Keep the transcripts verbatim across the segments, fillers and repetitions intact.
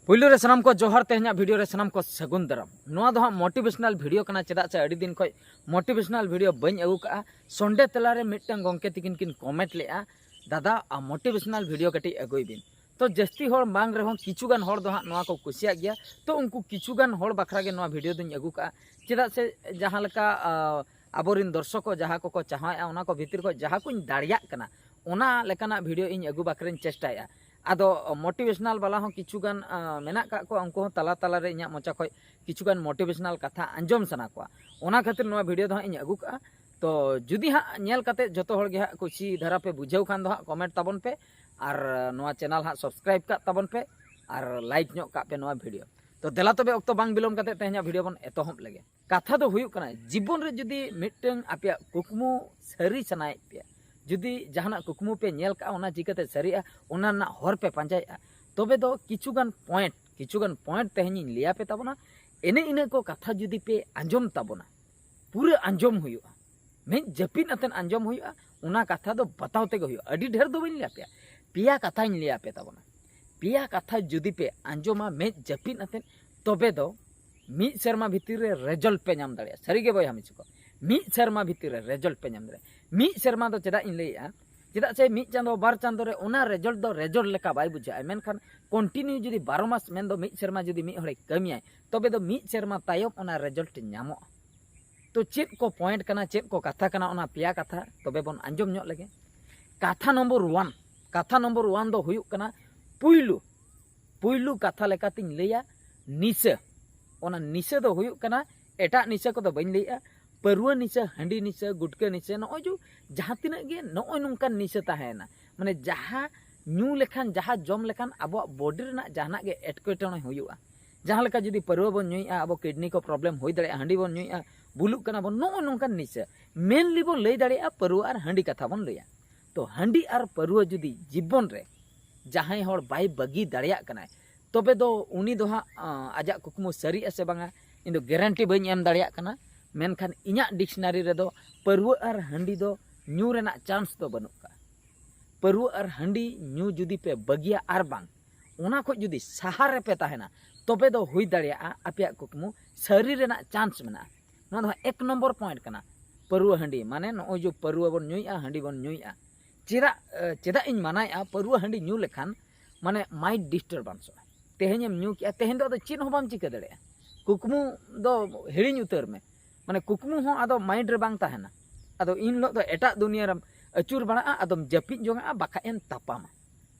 ᱯᱩᱭᱞᱩ ᱨᱮ ᱥᱟᱱᱟᱢ ᱠᱚ ᱡᱚᱦᱟᱨ, ᱛᱮᱦᱮᱧᱟᱜ ᱵᱷᱤᱰᱤᱭᱳ ᱨᱮ ᱥᱟᱱᱟᱢ ᱠᱚ ᱥᱟᱹᱜᱩᱱ ᱫᱟᱨᱟᱢ᱾ ᱱᱚᱣᱟ ᱫᱚ ᱦᱟᱸᱜ ᱢᱳᱴᱤᱵᱷᱮᱥᱚᱱᱟᱞ ᱵᱷᱤᱰᱤᱭᱳ ᱠᱟᱱᱟ, ᱪᱮᱫᱟᱜ ᱥᱮ ᱟᱹᱰᱤ ᱫᱤᱱ ᱠᱷᱚᱱ ᱢᱳᱴᱤᱵᱷᱮᱥᱚᱱᱟᱞ ᱵᱷᱤᱰᱤᱭᱳ ᱵᱟᱹᱧ ᱟᱹᱜᱩ ᱠᱟᱜᱼᱟ᱾ ᱥᱚᱱᱰᱮ ᱛᱟᱞᱟᱨᱮ ᱢᱤᱫᱴᱟᱝ ᱜᱚᱢᱠᱮ ᱛᱤᱠᱤᱱ ᱠᱤᱱ ᱠᱚᱢᱮᱱᱴ ᱞᱮᱫᱼᱟ, "ᱫᱟᱫᱟ, ᱟᱢ ᱢᱳᱴᱤᱵᱷᱮᱥᱚᱱᱟᱞ ᱵᱷᱤᱰᱤᱭᱳ ᱠᱟᱹᱴᱤᱡ ᱟᱹᱜᱩᱭ ᱵᱤᱱ᱾" ᱛᱚ ᱡᱟᱹᱥᱛᱤ ᱦᱚᱲ ᱵᱟᱝ ᱨᱮᱦᱚᱸ ᱠᱤᱪᱷᱩ ᱜᱟᱱ ᱦᱚᱲ ᱫᱚ ᱦᱟᱸᱜ ᱱᱚᱣᱟ ᱠᱚ ᱠᱩᱥᱤᱭᱟᱜ ᱜᱮᱭᱟ᱾ ᱛᱚ ᱩᱱᱠᱩ ᱠᱤᱪᱷᱩ ᱜᱟᱱ ᱦᱚᱲ ᱵᱟᱠᱷᱨᱟ ᱜᱮ ᱱᱚᱣᱟ ᱵᱷᱤᱰᱤᱭᱳ ᱫᱚᱧ ᱟᱹᱜᱩ ᱠᱟᱜᱼᱟ᱾ ᱪᱮᱫᱟᱜ ᱥᱮ ᱡᱟᱦᱟᱸ ᱞᱮᱠᱟ, ᱟ, ᱟᱵᱚᱨᱮᱱ ᱫᱚᱨᱥᱚᱠ ᱠᱚ ᱡᱟᱦᱟᱸ ᱠᱚᱠᱚ ᱪᱟᱦᱟᱣᱮᱫᱼᱟ, ᱚᱱᱟ ᱠᱚ ᱵᱷᱤᱛᱤᱨ ᱠᱷᱚᱱ ᱡᱟᱦᱟᱸ ᱠᱚᱧ ᱫᱟᱲᱮᱭᱟᱜ ᱠᱟᱱᱟ, ᱚᱱᱟ ᱞᱮᱠᱟᱱᱟᱜ ᱵᱷᱤᱰᱤᱭᱳ ᱤᱧ ᱟᱹᱜᱩ ᱵᱟᱠᱷᱨᱟᱧ ᱪᱮᱥᱴᱟᱭᱮᱫᱼᱟ᱾ ᱟᱫᱚ ᱢᱳᱴᱤᱵᱷᱮᱥᱚᱱᱟᱞ ᱵᱟᱞᱟ ᱦᱚᱸ ᱠᱤᱪᱷᱩ ᱜᱟᱱ, ᱟ, ᱢᱮᱱᱟᱜ ᱠᱟᱜ ᱠᱚᱣᱟ, ᱩᱱᱠᱩ ᱦᱚᱸ ᱛᱟᱞᱟ ᱛᱟᱞᱟᱨᱮ ᱤᱧᱟᱹᱜ ᱢᱚᱪᱟ ᱠᱷᱚᱱ ᱠᱤᱪᱷᱩ ᱜᱟᱱ ᱢᱳᱴᱤᱵᱷᱮᱥᱚᱱᱟᱞ ᱠᱟᱛᱷᱟ ᱟᱸᱡᱚᱢ ᱥᱟᱱᱟ ᱠᱚᱣᱟ᱾ ᱚᱱᱟ ᱠᱷᱟᱹᱛᱤᱨ ᱱᱚᱣᱟ ᱵᱷᱤᱰᱤᱭᱳ ᱫᱚ ᱦᱟᱸᱜ ᱤᱧ ᱟᱹᱜᱩ ᱠᱟᱜᱼᱟ᱾ ᱛᱚ ᱡᱩᱫᱤ ᱦᱟᱸᱜ ᱧᱮᱞ ᱠᱟᱛᱮ ᱡᱚᱛᱚ ᱦᱚᱲ ᱜᱮ ᱦᱟᱸᱜ ᱠᱩᱥᱤ ᱫᱷᱟᱨᱟ ᱯᱮ ᱵᱩᱡᱷᱟᱹᱣ ᱠᱷᱟᱱ ᱫᱚ ᱦᱟᱸᱜ ᱠᱚᱢᱮᱱᱴ ᱛᱟᱵᱚᱱ ᱯᱮ, ᱟᱨ ᱱᱚᱣᱟ ᱪᱮᱱᱮᱞ ᱦᱟᱸᱜ ᱥᱟᱵᱥᱠᱨᱟᱭᱤᱵ ᱠᱟᱜ ᱛᱟᱵᱚᱱ ᱯᱮ, ᱟᱨ ᱞᱟᱭᱤᱠ ᱧᱚᱜ ᱠᱟᱜ ᱯᱮ ᱱᱚᱣᱟ ᱵᱷᱤᱰᱤᱭᱳ᱾ ᱛᱚ ᱫᱮᱞᱟ ᱛᱚᱵᱮ, ᱚᱠᱛᱚ ᱵᱟᱝ ᱵᱤᱞᱚᱢ ᱠᱟᱛᱮ ᱛᱮᱦᱮᱧᱟᱜ ᱵᱷᱤᱰᱤᱭᱳ ᱵᱚᱱ ᱮᱛᱚᱦᱚᱵ ᱞᱮᱜᱮ᱾ ᱠᱟᱛᱷᱟ ᱫᱚ ᱦᱩᱭᱩᱜ ᱠᱟᱱᱟ, ᱡᱤᱵᱚᱱ ᱨᱮ ᱡᱩᱫᱤ ᱢᱤᱫᱴᱟᱝ ᱟᱯᱮᱭᱟᱜ ᱠᱩᱠᱢᱩ ᱥᱟᱹᱨᱤ ᱥᱟᱱᱟᱭᱮᱫ ᱯᱮᱭᱟ, ᱡᱩᱫᱤ ᱡᱟᱦᱟᱱᱟᱜ ᱠᱩᱠᱢᱩ ᱯᱮ ᱧᱮᱞ ᱠᱟᱜᱼᱟ, ᱚᱱᱟ ᱪᱤᱠᱟᱹᱛᱮ ᱥᱟᱹᱨᱤᱜᱼᱟ, ᱚᱱᱟ ᱨᱮᱱᱟᱜ ᱦᱚᱨ ᱯᱮ ᱯᱟᱸᱡᱟᱭᱮᱫᱼᱟ, ᱛᱚᱵᱮ ᱫᱚ ᱠᱤᱪᱷᱩᱜᱟᱱ ᱯᱚᱭᱮᱱᱴ, ᱠᱤᱪᱷᱩᱜᱟᱱ ᱯᱚᱭᱮᱱᱴ ᱛᱮᱦᱮᱧ ᱤᱧ ᱞᱟᱹᱭᱟᱯᱮ ᱛᱟᱵᱚᱱᱟ᱾ ᱮᱱᱮ ᱤᱱᱟᱹ ᱠᱚ ᱠᱟᱛᱷᱟ ᱡᱩᱫᱤ ᱯᱮ ᱟᱸᱡᱚᱢ ᱛᱟᱵᱚᱱᱟ, ᱯᱩᱨᱟᱹ ᱟᱸᱡᱚᱢ ᱦᱩᱭᱩᱜᱼᱟ, ᱢᱤᱫ ᱡᱟᱹᱯᱤᱫ ᱟᱛᱮᱫ ᱟᱸᱡᱚᱢ ᱦᱩᱭᱩᱜᱼᱟ, ᱚᱱᱟ ᱠᱟᱛᱷᱟ ᱫᱚ ᱵᱟᱛᱟᱣ ᱛᱮᱜᱮ ᱦᱩᱭᱩᱜᱼᱟ᱾ ᱟᱹᱰᱤ ᱰᱷᱮᱨ ᱫᱚ ᱵᱟᱹᱧ ᱞᱟᱹᱭᱟᱯᱮᱭᱟ, ᱯᱮᱭᱟ ᱠᱟᱛᱷᱟᱧ ᱞᱟᱹᱭᱟᱯᱮ ᱛᱟᱵᱚᱱᱟ᱾ ᱯᱮᱭᱟ ᱠᱟᱛᱷᱟ ᱡᱩᱫᱤ ᱯᱮ ᱟᱸᱡᱚᱢᱟ ᱢᱤᱫ ᱡᱟᱹᱯᱤᱫ ᱟᱛᱮᱫ, ᱛᱚᱵᱮ ᱫᱚ ᱢᱤᱫ ᱥᱮᱨᱢᱟ ᱵᱷᱤᱛᱤᱨ ᱨᱮ ᱨᱮᱡᱟᱞᱴ ᱯᱮ ᱧᱟᱢ ᱫᱟᱲᱮᱭᱟᱜᱼᱟ᱾ ᱥᱟᱹᱨᱤᱜᱮ ᱵᱚᱭᱦᱟ ᱢᱤᱥᱤ ᱠᱚ, ᱢᱤᱫ ᱥᱮᱨᱢᱟ ᱵᱷᱤᱛᱤᱨ ᱨᱮ ᱨᱮᱡᱟᱞᱴ ᱯᱮ ᱧᱟᱢ ᱫᱟᱲᱮᱭᱟᱜᱼᱟ᱾ ᱢᱤᱫ ᱥᱮᱨᱢᱟ ᱫᱚ ᱪᱮᱫᱟᱜ ᱤᱧ ᱞᱟᱹᱭᱮᱫᱼᱟ, ᱪᱮᱫᱟᱜ ᱥᱮ ᱢᱤᱫ ᱪᱟᱸᱫᱚ ᱵᱟᱨ ᱪᱟᱸᱫᱚ ᱨᱮ ᱚᱱᱟ ᱨᱮᱡᱟᱞᱴ ᱫᱚ ᱨᱮᱡᱟᱞᱴ ᱞᱮᱠᱟ ᱵᱟᱭ ᱵᱩᱡᱷᱟᱹᱜᱼᱟ, ᱢᱮᱱᱠᱷᱟᱱ ᱠᱚᱱᱴᱤᱱᱤᱭᱩ ᱡᱩᱫᱤ ᱵᱟᱨᱚ ᱢᱟᱥ, ᱢᱮᱱᱫᱚ ᱢᱤᱫ ᱥᱮᱨᱢᱟ ᱡᱩᱫᱤ ᱢᱤᱫ ᱦᱚᱲᱮ ᱠᱟᱹᱢᱤᱭᱟᱭ, ᱛᱚᱵᱮ ᱫᱚ ᱢᱤᱫ ᱥᱮᱨᱢᱟ ᱛᱟᱭᱚᱢ ᱚᱱᱟ ᱨᱮᱡᱟᱞᱴ ᱧᱟᱢᱚᱜᱼᱟ᱾ ᱛᱚ ᱪᱮᱫ ᱠᱚ ᱯᱚᱭᱮᱱᱴ ᱠᱟᱱᱟ, ᱪᱮᱫ ᱠᱚ ᱠᱟᱛᱷᱟ ᱠᱟᱱᱟ, ᱚᱱᱟ ᱯᱮᱭᱟ ᱠᱟᱛᱷᱟ ᱛᱚᱵᱮ ᱵᱚᱱ ᱟᱸᱡᱚᱢ ᱧᱚᱜ ᱞᱮᱜᱮ᱾ ᱠᱟᱛᱷᱟ ᱱᱚᱢᱵᱚᱨ ᱚᱣᱟᱱ, ᱠᱟᱛᱷᱟ ᱱᱚᱢᱵᱚᱨ ᱚᱣᱟᱱ ᱫᱚ ᱦᱩᱭᱩᱜ ᱠᱟᱱᱟ, ᱯᱩᱭᱞᱩ, ᱯᱩᱭᱞᱩ ᱠᱟᱛᱷᱟ ᱞᱮᱠᱟᱛᱤᱧ ᱞᱟᱹᱭᱟ, ᱱᱤᱥᱟᱹ᱾ ᱚᱱᱟ ᱱᱤᱥᱟᱹ ᱫᱚ ᱦᱩᱭᱩᱜ ᱠᱟᱱᱟ, ᱮᱴᱟᱜ ᱱᱤᱥᱟᱹ ᱠᱚᱫᱚ ᱵᱟᱹᱧ ᱞᱟᱹᱭᱮᱜᱼᱟ, ᱯᱟᱹᱨᱣᱟᱹ ᱱᱤᱥᱟᱹ, ᱦᱟᱺᱰᱤ ᱱᱤᱥᱟᱹ, ᱜᱩᱴᱠᱟᱹ ᱱᱤᱥᱟᱹ, ᱱᱚᱜᱼᱚᱭ ᱡᱮ ᱡᱟᱦᱟᱸ ᱛᱤᱱᱟᱹᱜ ᱜᱮ ᱱᱚᱜᱼᱚᱭ ᱱᱚᱝᱠᱟᱱ ᱱᱤᱥᱟᱹ ᱛᱟᱦᱮᱸᱭᱮᱱᱟ, ᱢᱟᱱᱮ ᱡᱟᱦᱟᱸ ᱧᱩ ᱞᱮᱠᱷᱟᱱ, ᱡᱟᱦᱟᱸ ᱡᱚᱢ ᱞᱮᱠᱷᱟᱱ ᱟᱵᱚᱣᱟᱜ ᱵᱚᱰᱤ ᱨᱮᱱᱟᱜ ᱡᱟᱦᱟᱱᱟᱜ ᱜᱮ ᱮᱴᱠᱮᱴᱚᱬᱮ ᱦᱩᱭᱩᱜᱼᱟ᱾ ᱡᱟᱦᱟᱸ ᱞᱮᱠᱟ ᱡᱩᱫᱤ ᱯᱟᱹᱨᱣᱟᱹ ᱵᱚᱱ ᱧᱩᱭᱮᱜᱼᱟ, ᱟᱵᱚ ᱠᱤᱰᱱᱤ ᱠᱚ ᱯᱨᱚᱵᱞᱮᱢ ᱦᱩᱭ ᱫᱟᱲᱮᱭᱟᱜᱼᱟ, ᱦᱟᱺᱰᱤ ᱵᱚᱱ ᱧᱩᱭᱮᱜᱼᱟ, ᱵᱩᱞᱩᱜ ᱠᱟᱱᱟ ᱵᱚᱱ, ᱱᱚᱜᱼᱚᱭ ᱱᱚᱝᱠᱟᱱ ᱱᱤᱥᱟᱹ᱾ ᱢᱮᱱᱞᱤ ᱵᱚᱱ ᱞᱟᱹᱭ ᱫᱟᱲᱮᱭᱟᱜᱼᱟ, ᱯᱟᱹᱨᱣᱟᱹ ᱟᱨ ᱦᱟᱺᱰᱤ ᱠᱟᱛᱷᱟ ᱵᱚᱱ ᱞᱟᱹᱭᱟ᱾ ᱛᱚ ᱦᱟᱺᱰᱤ ᱟᱨ ᱯᱟᱹᱨᱣᱟᱹ ᱡᱩᱫᱤ ᱡᱤᱵᱚᱱ ᱨᱮ ᱡᱟᱦᱟᱸᱭ ᱦᱚᱲ ᱵᱟᱭ ᱵᱟᱹᱜᱤ ᱫᱟᱲᱮᱭᱟᱜ ᱠᱟᱱᱟᱭ, ᱛᱚᱵᱮ ᱫᱚ ᱩᱱᱤ ᱫᱚ ᱦᱟᱸᱜ, ᱟᱸ, ᱟᱡᱟᱜ ᱠᱩᱠᱢᱩ ᱥᱟᱹᱨᱤᱜᱼᱟ ᱥᱮ ᱵᱟᱝᱟ, ᱤᱧ ᱫᱚ ᱜᱮᱨᱮᱱᱴᱤ ᱵᱟᱹᱧ ᱮᱢ ᱫᱟᱲᱮᱭᱟᱜ ᱠᱟᱱᱟ᱾ ᱢᱮᱱᱠᱷᱟᱱ ᱤᱧᱟᱹᱜ ᱰᱤᱠᱥᱱᱟᱨᱤ ᱨᱮᱫᱚ ᱯᱟᱹᱨᱣᱟᱹ ᱟᱨ ᱦᱟᱺᱰᱤ ᱫᱚ ᱧᱩ ᱨᱮᱱᱟᱜ ᱪᱟᱱᱥ ᱫᱚ ᱵᱟᱹᱱᱩᱜ ᱠᱟᱜᱼᱟ᱾ ᱯᱟᱹᱨᱣᱟᱹ ᱟᱨ ᱦᱟᱺᱰᱤ ᱧᱩ ᱡᱩᱫᱤ ᱯᱮ ᱵᱟᱹᱜᱤᱭᱟ, ᱟᱨ ᱵᱟᱝ ᱚᱱᱟ ᱠᱷᱚᱱ ᱡᱩᱫᱤ ᱥᱟᱦᱟ ᱨᱮᱯᱮ ᱛᱟᱦᱮᱱᱟ, ᱛᱚᱵᱮ ᱫᱚ ᱦᱩᱭ ᱫᱟᱲᱮᱭᱟᱜᱼᱟ ᱟᱯᱮᱭᱟᱜ ᱠᱩᱠᱢᱩ ᱥᱟᱹᱨᱤ ᱨᱮᱱᱟᱜ ᱪᱟᱱᱥ ᱢᱮᱱᱟᱜᱼᱟ᱾ ᱱᱚᱣᱟ ᱫᱚ ᱮᱠ ᱱᱚᱢᱵᱚᱨ ᱯᱚᱭᱮᱱᱴ ᱠᱟᱱᱟ᱾ ᱯᱟᱹᱨᱣᱟᱹ ᱦᱟᱺᱰᱤ ᱢᱟᱱᱮ ᱱᱚᱜᱼᱚᱭ ᱡᱮ ᱯᱟᱹᱨᱣᱟᱹ ᱵᱚᱱ ᱧᱩᱭᱮᱫᱼᱟ, ᱦᱟᱺᱰᱤ ᱵᱚᱱ ᱧᱩᱭᱮᱫᱼᱟ᱾ ᱪᱮᱫᱟᱜ ᱪᱮᱫᱟᱜ ᱤᱧ ᱢᱟᱱᱟᱭᱮᱫᱼᱟ? ᱯᱟᱹᱨᱣᱟᱹ ᱦᱟᱺᱰᱤ ᱧᱩ ᱞᱮᱠᱷᱟᱱ ᱢᱟᱱᱮ ᱢᱟᱭᱤᱱᱰ ᱰᱤᱥᱴᱟᱨᱵᱟᱱᱥᱚᱜᱼᱟ᱾ ᱛᱮᱦᱮᱧᱮᱢ ᱧᱩ ᱠᱮᱜᱼᱟ, ᱛᱮᱦᱮᱧ ᱫᱚ ᱟᱫᱚ ᱪᱮᱫ ᱦᱚᱸ ᱵᱟᱢ ᱪᱤᱠᱟᱹ ᱫᱟᱲᱮᱭᱟᱜᱼᱟ᱾ ᱠᱩᱠᱢᱩ ᱫᱚ ᱦᱤᱲᱤᱧ ᱩᱛᱟᱹᱨ ᱢᱮ᱾ ᱢᱟᱱᱮ ᱠᱩᱠᱢᱩ ᱦᱚᱸ ᱟᱫᱚ ᱢᱟᱭᱤᱱᱰ ᱨᱮ ᱵᱟᱝ ᱛᱟᱦᱮᱱᱟ᱾ ᱟᱫᱚ ᱤᱱ ᱦᱤᱞᱳᱜ ᱫᱚ ᱮᱴᱟᱜ ᱫᱩᱱᱤᱭᱟᱹ ᱨᱮᱢ ᱟᱹᱪᱩᱨ ᱵᱟᱲᱟᱜᱼᱟ, ᱟᱫᱚᱢ ᱡᱟᱹᱯᱤᱫ ᱡᱚᱝᱟᱜᱼᱟ, ᱵᱟᱠᱷᱟᱡ ᱮᱢ ᱛᱟᱯᱟᱢᱟ᱾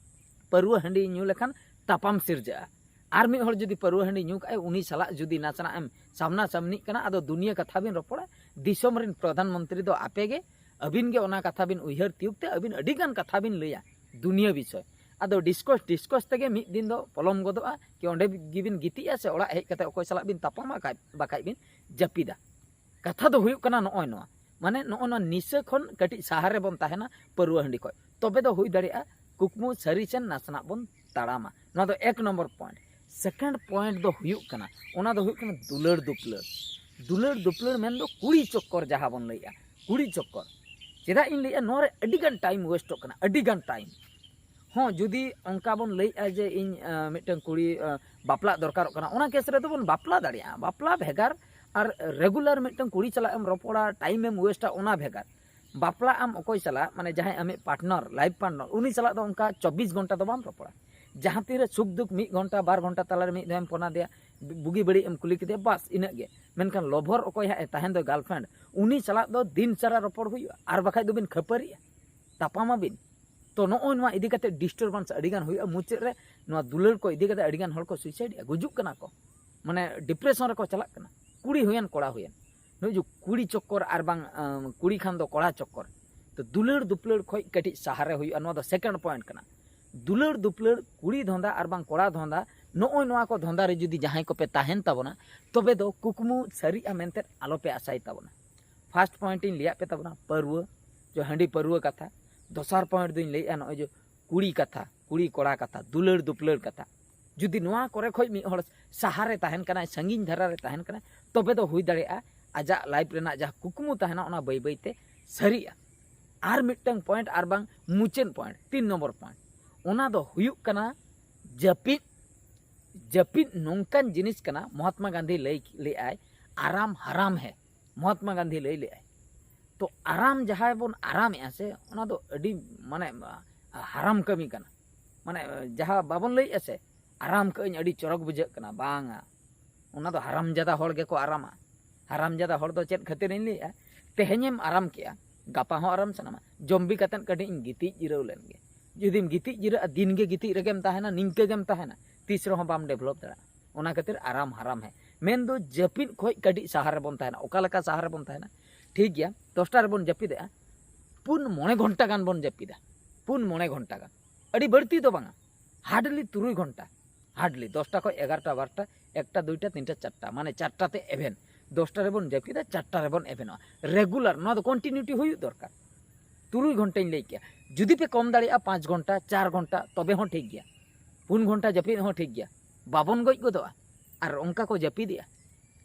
ᱯᱟᱹᱨᱣᱟᱹ ᱦᱟᱺᱰᱤ ᱧᱩ ᱞᱮᱠᱷᱟᱱ ᱛᱟᱯᱟᱢ ᱥᱤᱨᱡᱟᱹᱜᱼᱟ᱾ ᱟᱨ ᱢᱤᱫ ᱦᱚᱲ ᱡᱩᱫᱤ ᱯᱟᱹᱨᱣᱟᱹ ᱦᱟᱺᱰᱤ ᱧᱩ ᱠᱟᱜᱼᱟᱭ, ᱩᱱᱤ ᱥᱟᱞᱟᱜ ᱡᱩᱫᱤ ᱱᱟᱥᱮᱱᱟᱜ ᱮᱢ ᱥᱟᱢᱱᱟ ᱥᱟᱢᱱᱤᱜ ᱠᱟᱱᱟ, ᱟᱫᱚ ᱫᱩᱱᱤᱭᱟᱹ ᱠᱟᱛᱷᱟ ᱵᱤᱱ ᱨᱚᱯᱚᱲᱟ᱾ ᱫᱤᱥᱚᱢ ᱨᱮᱱ ᱯᱨᱚᱫᱷᱟᱱ ᱢᱚᱱᱛᱨᱤ ᱫᱚ ᱟᱯᱮ ᱜᱮ, ᱟᱹᱵᱤᱱ ᱜᱮ ᱚᱱᱟ ᱠᱟᱛᱷᱟ ᱵᱤᱱ ᱩᱭᱦᱟᱹᱨ ᱛᱤᱭᱳᱜ ᱛᱮ ᱟᱹᱵᱤᱱ ᱟᱹᱰᱤ ᱜᱟᱱ ᱠᱟᱛᱷᱟ ᱵᱤᱱ ᱞᱟᱹᱭᱟ ᱫᱩᱱᱤᱭᱟᱹ ᱵᱤᱥᱚᱭ᱾ ᱟᱫᱚ ᱰᱤᱥᱠᱚᱥ ᱰᱤᱥᱠᱚᱥ ᱛᱮᱜᱮ ᱢᱤᱫ ᱫᱤᱱ ᱫᱚ ᱯᱚᱞᱚᱢ ᱜᱚᱫᱚᱜᱼᱟ, ᱠᱤ ᱚᱸᱰᱮ ᱜᱮᱵᱤᱱ ᱜᱤᱛᱤᱡᱼᱟ ᱥᱮ ᱚᱲᱟᱜ ᱦᱮᱡ ᱠᱟᱛᱮ ᱚᱠᱚᱭ ᱥᱟᱞᱟᱜ ᱵᱤᱱ ᱛᱟᱯᱟᱢᱟ, ᱠᱷᱟᱡ- ᱵᱟᱠᱷᱟᱡ ᱵᱤᱱ ᱡᱟᱹᱯᱤᱫᱟ᱾ ᱠᱟᱛᱷᱟ ᱫᱚ ᱦᱩᱭᱩᱜ ᱠᱟᱱᱟ ᱱᱚᱜᱼᱚᱭ ᱱᱚᱣᱟ, ᱢᱟᱱᱮ ᱱᱚᱜᱼᱚ ᱱᱚᱣᱟ ᱱᱤᱥᱟᱹ ᱠᱷᱚᱱ ᱠᱟᱹᱴᱤᱡ ᱥᱟᱦᱟ ᱨᱮᱵᱚᱱ ᱛᱟᱦᱮᱱᱟ ᱯᱟᱹᱨᱣᱟᱹ ᱦᱟᱺᱰᱤ ᱠᱷᱚᱱ, ᱛᱚᱵᱮ ᱫᱚ ᱦᱩᱭ ᱫᱟᱲᱮᱭᱟᱜᱼᱟ ᱠᱩᱠᱢᱩ ᱥᱟᱹᱨᱤ ᱥᱮᱱ ᱱᱟᱥᱮᱱᱟᱜ ᱵᱚᱱ ᱛᱟᱲᱟᱢᱟ᱾ ᱱᱚᱣᱟ ᱫᱚ ᱮᱠ ᱱᱚᱢᱵᱚᱨ ᱯᱚᱭᱮᱱᱴ᱾ ᱥᱮᱠᱮᱱᱰ ᱯᱚᱭᱮᱱᱴ ᱫᱚ ᱦᱩᱭᱩᱜ ᱠᱟᱱᱟ, ᱚᱱᱟ ᱫᱚ ᱦᱩᱭᱩᱜ ᱠᱟᱱᱟ ᱫᱩᱞᱟᱹᱲ ᱫᱩᱯᱞᱟᱹᱲ᱾ ᱫᱩᱞᱟᱹᱲ ᱫᱩᱯᱞᱟᱹᱲ ᱢᱮᱱᱫᱚ ᱠᱩᱲᱤ ᱪᱚᱠᱠᱚᱨ, ᱡᱟᱦᱟᱸ ᱵᱚᱱ ᱞᱟᱹᱭᱮᱜᱼᱟ, ᱠᱩᱲᱤ ᱪᱚᱠᱠᱚᱨ᱾ ᱪᱮᱫᱟᱜ ᱤᱧ ᱞᱟᱹᱭᱮᱜᱼᱟ? ᱱᱚᱣᱟ ᱨᱮ ᱟᱹᱰᱤ ᱜᱟᱱ ᱴᱟᱭᱤᱢ ᱳᱭᱮᱥᱴᱚᱜ ᱠᱟᱱᱟ, ᱟᱹᱰᱤ ᱜᱟᱱ ᱴᱟᱭᱤᱢ᱾ ᱦᱚᱸ, ᱡᱩᱫᱤ ᱚᱱᱠᱟ ᱵᱚᱱ ᱞᱟᱹᱭᱮᱜᱼᱟ ᱡᱮ ᱤᱧ, ᱟᱸ, ᱢᱤᱫᱴᱟᱝ ᱠᱩᱲᱤ, ᱟᱸ, ᱵᱟᱯᱞᱟᱜ ᱫᱚᱨᱠᱟᱨᱚᱜ ᱠᱟᱱᱟ, ᱚᱱᱟ ᱠᱮᱥ ᱨᱮᱫᱚ ᱵᱚᱱ ᱵᱟᱯᱞᱟ ᱫᱟᱲᱮᱭᱟᱜᱼᱟ, ᱵᱟᱯᱞᱟ ᱵᱷᱮᱜᱟᱨ᱾ ᱟᱨ ᱨᱮᱜᱩᱞᱟᱨ ᱢᱤᱫᱴᱟᱝ ᱠᱩᱲᱤ ᱥᱟᱞᱟᱜ ᱮᱢ ᱨᱚᱯᱚᱲᱟ, ᱴᱟᱭᱤᱢ ᱮᱢ ᱳᱭᱮᱥᱴᱟ, ᱚᱱᱟ ᱵᱷᱮᱜᱟᱨ᱾ ᱵᱟᱯᱞᱟ ᱟᱢ ᱚᱠᱚᱭ ᱥᱟᱞᱟᱜ, ᱢᱟᱱᱮ ᱡᱟᱦᱟᱸᱭ ᱟᱢᱤᱡ ᱯᱟᱨᱴᱱᱟᱨ, ᱞᱟᱭᱤᱯᱷ ᱯᱟᱨᱴᱱᱟᱨ, ᱩᱱᱤ ᱥᱟᱞᱟᱜ ᱫᱚ ᱚᱱᱠᱟ ᱪᱚᱵᱵᱤᱥ ᱜᱷᱚᱱᱴᱟ ᱫᱚ ᱵᱟᱢ ᱨᱚᱯᱚᱲᱟ᱾ ᱡᱟᱦᱟᱸ ᱛᱤᱱᱨᱮ ᱥᱩᱠ ᱫᱩᱠ ᱢᱤᱫ ᱜᱷᱚᱱᱴᱟ ᱵᱟᱨ ᱜᱷᱚᱱᱴᱟ ᱛᱟᱞᱟᱨᱮ ᱢᱤᱫ ᱫᱷᱟᱣ ᱮᱢ ᱯᱷᱳᱱ ᱟᱫᱮᱭᱟ, ᱵᱩᱜᱤ ᱵᱟᱹᱲᱤᱡ ᱮᱢ ᱠᱩᱞᱤ ᱠᱮᱫᱮᱭᱟ, ᱵᱟᱥ ᱤᱱᱟᱹᱜ ᱜᱮ᱾ ᱢᱮᱱᱠᱷᱟᱱ ᱞᱚᱵᱷᱚᱨ ᱚᱠᱚᱭ ᱦᱟᱸᱜ ᱮ ᱛᱟᱦᱮᱱ ᱫᱚ, ᱜᱟᱨᱞᱯᱷᱨᱮᱱᱰ, ᱩᱱᱤ ᱥᱟᱞᱟᱜ ᱫᱚ ᱫᱤᱱ ᱥᱟᱨᱟ ᱨᱚᱯᱚᱲ ᱦᱩᱭᱩᱜᱼᱟ, ᱟᱨ ᱵᱟᱠᱷᱟᱡ ᱫᱚᱵᱤᱱ ᱠᱷᱟᱹᱯᱟᱹᱨᱤᱜᱼᱟ, ᱛᱟᱯᱟᱢᱟᱵᱤᱱ᱾ ᱛᱚ ᱱᱚᱜᱼᱚᱭ ᱱᱚᱣᱟ ᱤᱫᱤ ᱠᱟᱛᱮ ᱰᱤᱥᱴᱟᱨᱵᱟᱱᱥ ᱟᱹᱰᱤᱜᱟᱱ ᱦᱩᱭᱩᱜᱼᱟ᱾ ᱢᱩᱪᱟᱹᱫ ᱨᱮ ᱱᱚᱣᱟ ᱫᱩᱞᱟᱹᱲ ᱠᱚ ᱤᱫᱤ ᱠᱟᱛᱮ ᱟᱹᱰᱤᱜᱟᱱ ᱦᱚᱲ ᱠᱚ ᱥᱩᱭᱥᱟᱭᱤᱰ ᱮᱫᱼᱟ, ᱜᱩᱡᱩᱜ ᱠᱟᱱᱟ ᱠᱚ, ᱢᱟᱱᱮ ᱰᱤᱯᱨᱮᱥᱚᱱ ᱨᱮᱠᱚ ᱪᱟᱞᱟᱜ ᱠᱟᱱᱟ, ᱠᱩᱲᱤ ᱦᱩᱭᱮᱱ ᱠᱚᱲᱟ ᱦᱩᱭᱮᱱ᱾ ᱱᱩᱭ ᱡᱮ ᱠᱩᱲᱤ ᱪᱚᱠᱠᱚᱨ ᱟᱨ ᱵᱟᱝ, ᱟᱸ, ᱠᱩᱲᱤ ᱠᱷᱟᱱ ᱫᱚ ᱠᱚᱲᱟ ᱪᱚᱠᱠᱚᱨ᱾ ᱛᱚ ᱫᱩᱞᱟᱹᱲ ᱫᱩᱯᱞᱟᱹᱲ ᱠᱷᱚᱡ ᱠᱟᱹᱴᱤᱡ ᱥᱟᱦᱟᱨᱮ ᱦᱩᱭᱩᱜᱼᱟ, ᱱᱚᱣᱟ ᱫᱚ ᱥᱮᱠᱮᱱᱰ ᱯᱚᱭᱮᱱᱴ ᱠᱟᱱᱟ᱾ ᱫᱩᱞᱟᱹᱲ ᱫᱩᱯᱞᱟᱹᱲ, ᱠᱩᱲᱤ ᱫᱷᱚᱸᱫᱟ ᱟᱨ ᱵᱟᱝ ᱠᱚᱲᱟ ᱫᱷᱚᱸᱫᱟ, ᱱᱚᱜᱼᱚᱭ ᱱᱚᱣᱟ ᱠᱚ ᱫᱷᱚᱸᱫᱟ ᱨᱮ ᱡᱩᱫᱤ ᱡᱟᱦᱟᱸᱭ ᱠᱚᱯᱮ ᱛᱟᱦᱮᱱ ᱛᱟᱵᱚᱱᱟ, ᱛᱚᱵᱮ ᱫᱚ ᱠᱩᱠᱢᱩ ᱥᱟᱹᱨᱤᱜᱼᱟ ᱢᱮᱱᱛᱮ ᱟᱞᱚᱯᱮ ᱟᱥᱟᱭ ᱛᱟᱵᱚᱱᱟ᱾ ᱯᱷᱟᱥᱴ ᱯᱚᱭᱮᱱᱴ ᱤᱧ ᱞᱟᱹᱭᱟᱫ ᱯᱮ ᱛᱟᱵᱚᱱᱟ, ᱯᱟᱹᱨᱣᱟᱹ, ᱡᱮ ᱦᱟᱺᱰᱤ ᱯᱟᱹᱨᱣᱟᱹ ᱠᱟᱛᱷᱟ᱾ ᱫᱚᱥᱟᱨ ᱯᱚᱭᱮᱱᱴ ᱫᱚᱧ ᱞᱟᱹᱭᱮᱫᱼᱟ ᱱᱚᱜᱼᱚᱭ ᱡᱮ ᱠᱩᱲᱤ ᱠᱟᱛᱷᱟ, ᱠᱩᱲᱤ ᱠᱚᱲᱟ ᱠᱟᱛᱷᱟ, ᱫᱩᱞᱟᱹᱲ ᱫᱩᱯᱞᱟᱹᱲ ᱠᱟᱛᱷᱟ᱾ ᱡᱩᱫᱤ ᱱᱚᱣᱟ ᱠᱚᱨᱮ ᱠᱷᱚᱡ ᱢᱤᱫ ᱦᱚᱲ ᱥᱟᱦᱟᱨᱮ ᱛᱟᱦᱮᱱ ᱠᱟᱱᱟᱭ, ᱥᱟᱺᱜᱤᱧ ᱫᱷᱟᱨᱟ ᱨᱮ ᱛᱟᱦᱮᱱ ᱠᱟᱱᱟᱭ, ᱛᱚᱵᱮ ᱫᱚ ᱦᱩᱭ ᱫᱟᱲᱮᱭᱟᱜᱼᱟ ᱟᱡᱟᱜ ᱞᱟᱭᱤᱯᱷ ᱨᱮᱱᱟᱜ ᱡᱟᱦᱟᱸ ᱠᱩᱠᱢᱩ ᱛᱟᱦᱮᱱᱟ, ᱚᱱᱟ ᱵᱟᱹᱭ ᱵᱟᱹᱭ ᱛᱮ ᱥᱟᱹᱨᱤᱜᱼᱟ᱾ ᱟᱨ ᱢᱤᱫᱴᱟᱝ ᱯᱚᱭᱮᱱᱴ, ᱟᱨ ᱵᱟᱝ ᱢᱩᱪᱟᱹᱫ ᱯᱚᱭᱮᱱᱴ, ᱛᱤᱱ ᱱᱚᱢᱵᱚᱨ ᱯᱚᱭᱮᱱᱴ, ᱚᱱᱟ ᱫᱚ ᱦᱩᱭᱩᱜ ᱠᱟᱱᱟ ᱡᱟᱹᱯᱤᱫ, ᱡᱟᱹᱯᱤᱫ ᱱᱚᱝᱠᱟᱱ ᱡᱤᱱᱤᱥ ᱠᱟᱱᱟ, ᱢᱚᱦᱟᱛᱢᱟ ᱜᱟᱱᱫᱷᱤ ᱞᱟᱹᱭ ᱞᱮᱫᱟᱭ, "ᱟᱨᱟᱢ ᱦᱟᱨᱟᱢ ᱦᱮ", ᱢᱚᱦᱟᱛᱢᱟ ᱜᱟᱱᱫᱷᱤ ᱞᱟᱹᱭ ᱞᱮᱫᱟᱭ᱾ ᱛᱚ ᱟᱨᱟᱢ ᱡᱟᱦᱟᱸᱭ ᱵᱚᱱ ᱟᱨᱟᱢᱮᱜᱼᱟ ᱥᱮ, ᱚᱱᱟ ᱫᱚ ᱟᱹᱰᱤ ᱢᱟᱱᱮ ᱦᱟᱨᱟᱢ ᱠᱟᱹᱢᱤ ᱠᱟᱱᱟ᱾ ᱢᱟᱱᱮ ᱡᱟᱦᱟᱸ ᱵᱟᱵᱚᱱ ᱞᱟᱹᱭᱮᱜᱼᱟ ᱥᱮ, "ᱟᱨᱟᱢ ᱠᱟᱹᱜ ᱟᱹᱧ, ᱟᱹᱰᱤ ᱪᱚᱨᱚᱠ ᱵᱩᱡᱷᱟᱹᱜ ᱠᱟᱱᱟ", ᱵᱟᱝᱟ, ᱚᱱᱟ ᱫᱚ ᱦᱟᱨᱟᱢᱡᱟᱫᱟ ᱦᱚᱲ ᱜᱮᱠᱚ ᱟᱨᱟᱢᱟ᱾ ᱦᱟᱨᱟᱢᱡᱟᱫᱟ ᱦᱚᱲ ᱫᱚ ᱪᱮᱫ ᱠᱷᱟᱹᱛᱤᱨᱤᱧ ᱞᱟᱹᱭᱮᱜᱼᱟ? ᱛᱮᱦᱮᱧᱮᱢ ᱟᱨᱟᱢ ᱠᱮᱜᱼᱟ, ᱜᱟᱯᱟ ᱦᱚᱸ ᱟᱨᱟᱢ ᱥᱟᱱᱟᱢᱟ, ᱡᱚᱢ ᱵᱤ ᱠᱟᱛᱮᱫ ᱠᱟᱹᱴᱤᱡ ᱤᱧ ᱜᱤᱛᱤᱡ ᱡᱤᱨᱟᱹᱣ ᱞᱮᱱ ᱜᱮ᱾ ᱡᱩᱫᱤᱢ ᱜᱤᱛᱤᱡ ᱡᱤᱨᱟᱹᱜᱼᱟ, ᱫᱤᱱ ᱜᱮ ᱜᱤᱛᱤᱡ ᱨᱮᱜᱮᱢ ᱛᱟᱦᱮᱱᱟ, ᱱᱤᱝᱠᱟᱹ ᱜᱮᱢ ᱛᱟᱦᱮᱱᱟ, ᱛᱤᱥ ᱨᱮᱦᱚᱸ ᱵᱟᱢ ᱰᱮᱵᱷᱞᱚᱯ ᱫᱟᱲᱮᱭᱟᱜᱼᱟ᱾ ᱚᱱᱟ ᱠᱷᱟᱹᱛᱤᱨ ᱟᱨᱟᱢ ᱦᱟᱨᱟᱢ ᱦᱮ᱾ ᱢᱮᱱᱫᱚ ᱡᱟᱹᱯᱤᱫ ᱠᱷᱚᱡ ᱠᱟᱹᱴᱤᱡ ᱥᱟᱦᱟ ᱨᱮᱵᱚᱱ ᱛᱟᱦᱮᱱᱟ᱾ ᱚᱠᱟ ᱞᱮᱠᱟ ᱥᱟᱦᱟ ᱨᱮᱵᱚᱱ ᱛᱟᱦᱮᱱᱟ? ᱴᱷᱤᱠ ᱜᱮᱭᱟ, ᱫᱚᱥᱴᱟ ᱨᱮᱵᱚᱱ ᱡᱟᱹᱯᱤᱫᱮᱜᱼᱟ, ᱯᱩᱱ ᱢᱚᱬᱮ ᱜᱷᱚᱱᱴᱟ ᱜᱟᱱ ᱵᱚᱱ ᱡᱟᱹᱯᱤᱫᱟ, ᱯᱩᱱ ᱢᱚᱬᱮ ᱜᱷᱚᱱᱴᱟ ᱜᱟᱱ, ᱟᱹᱰᱤ ᱵᱟᱹᱲᱛᱤ ᱫᱚ ᱵᱟᱝᱟ, ᱦᱟᱨᱰᱞᱤ ᱛᱩᱨᱩᱭ ᱜᱷᱚᱱᱴᱟ, ᱦᱟᱨᱰᱞᱤ ᱫᱚᱥᱴᱟ ᱠᱷᱚᱡ ᱮᱜᱟᱨᱚᱴᱟ, ᱵᱟᱨᱚᱴᱟ, ᱮᱠᱴᱟ, ᱫᱩᱭᱴᱟ, ᱛᱤᱱᱴᱟ, ᱪᱟᱨᱴᱟ, ᱢᱟᱱᱮ ᱪᱟᱨᱴᱟ ᱛᱮ ᱮᱵᱷᱮᱱ, ᱫᱚᱥᱴᱟ ᱨᱮᱵᱚᱱ ᱡᱟᱹᱯᱤᱫᱟ, ᱪᱟᱨᱴᱟ ᱨᱮᱵᱚᱱ ᱮᱵᱷᱮᱱᱚᱜᱼᱟ᱾ ᱨᱮᱜᱩᱞᱟᱨ, ᱱᱚᱣᱟ ᱫᱚ ᱠᱚᱱᱴᱤᱱᱤᱭᱩᱴᱤ ᱦᱩᱭᱩᱜ ᱫᱚᱨᱠᱟᱨ᱾ ᱛᱩᱨᱩᱭ ᱜᱷᱚᱱᱴᱟᱧ ᱞᱟᱹᱭ ᱠᱮᱜᱼᱟ, ᱡᱩᱫᱤ ᱯᱮ ᱠᱚᱢ ᱫᱟᱲᱮᱭᱟᱜᱼᱟ ᱯᱟᱸᱪ ᱜᱷᱚᱱᱴᱟ, ᱪᱟᱨ ᱜᱷᱚᱱᱴᱟ, ᱛᱚᱵᱮ ᱦᱚᱸ ᱴᱷᱤᱠ ᱜᱮᱭᱟ, ᱯᱩᱱ ᱜᱷᱚᱱᱴᱟ ᱡᱟᱹᱯᱤᱫ ᱦᱚᱸ ᱴᱷᱤᱠ ᱜᱮᱭᱟ, ᱵᱟᱵᱚᱱ ᱜᱚᱡ ᱜᱚᱫᱚᱜᱼᱟ᱾ ᱟᱨ ᱚᱱᱠᱟ ᱠᱚ ᱡᱟᱹᱯᱤᱫᱮᱜᱼᱟ᱾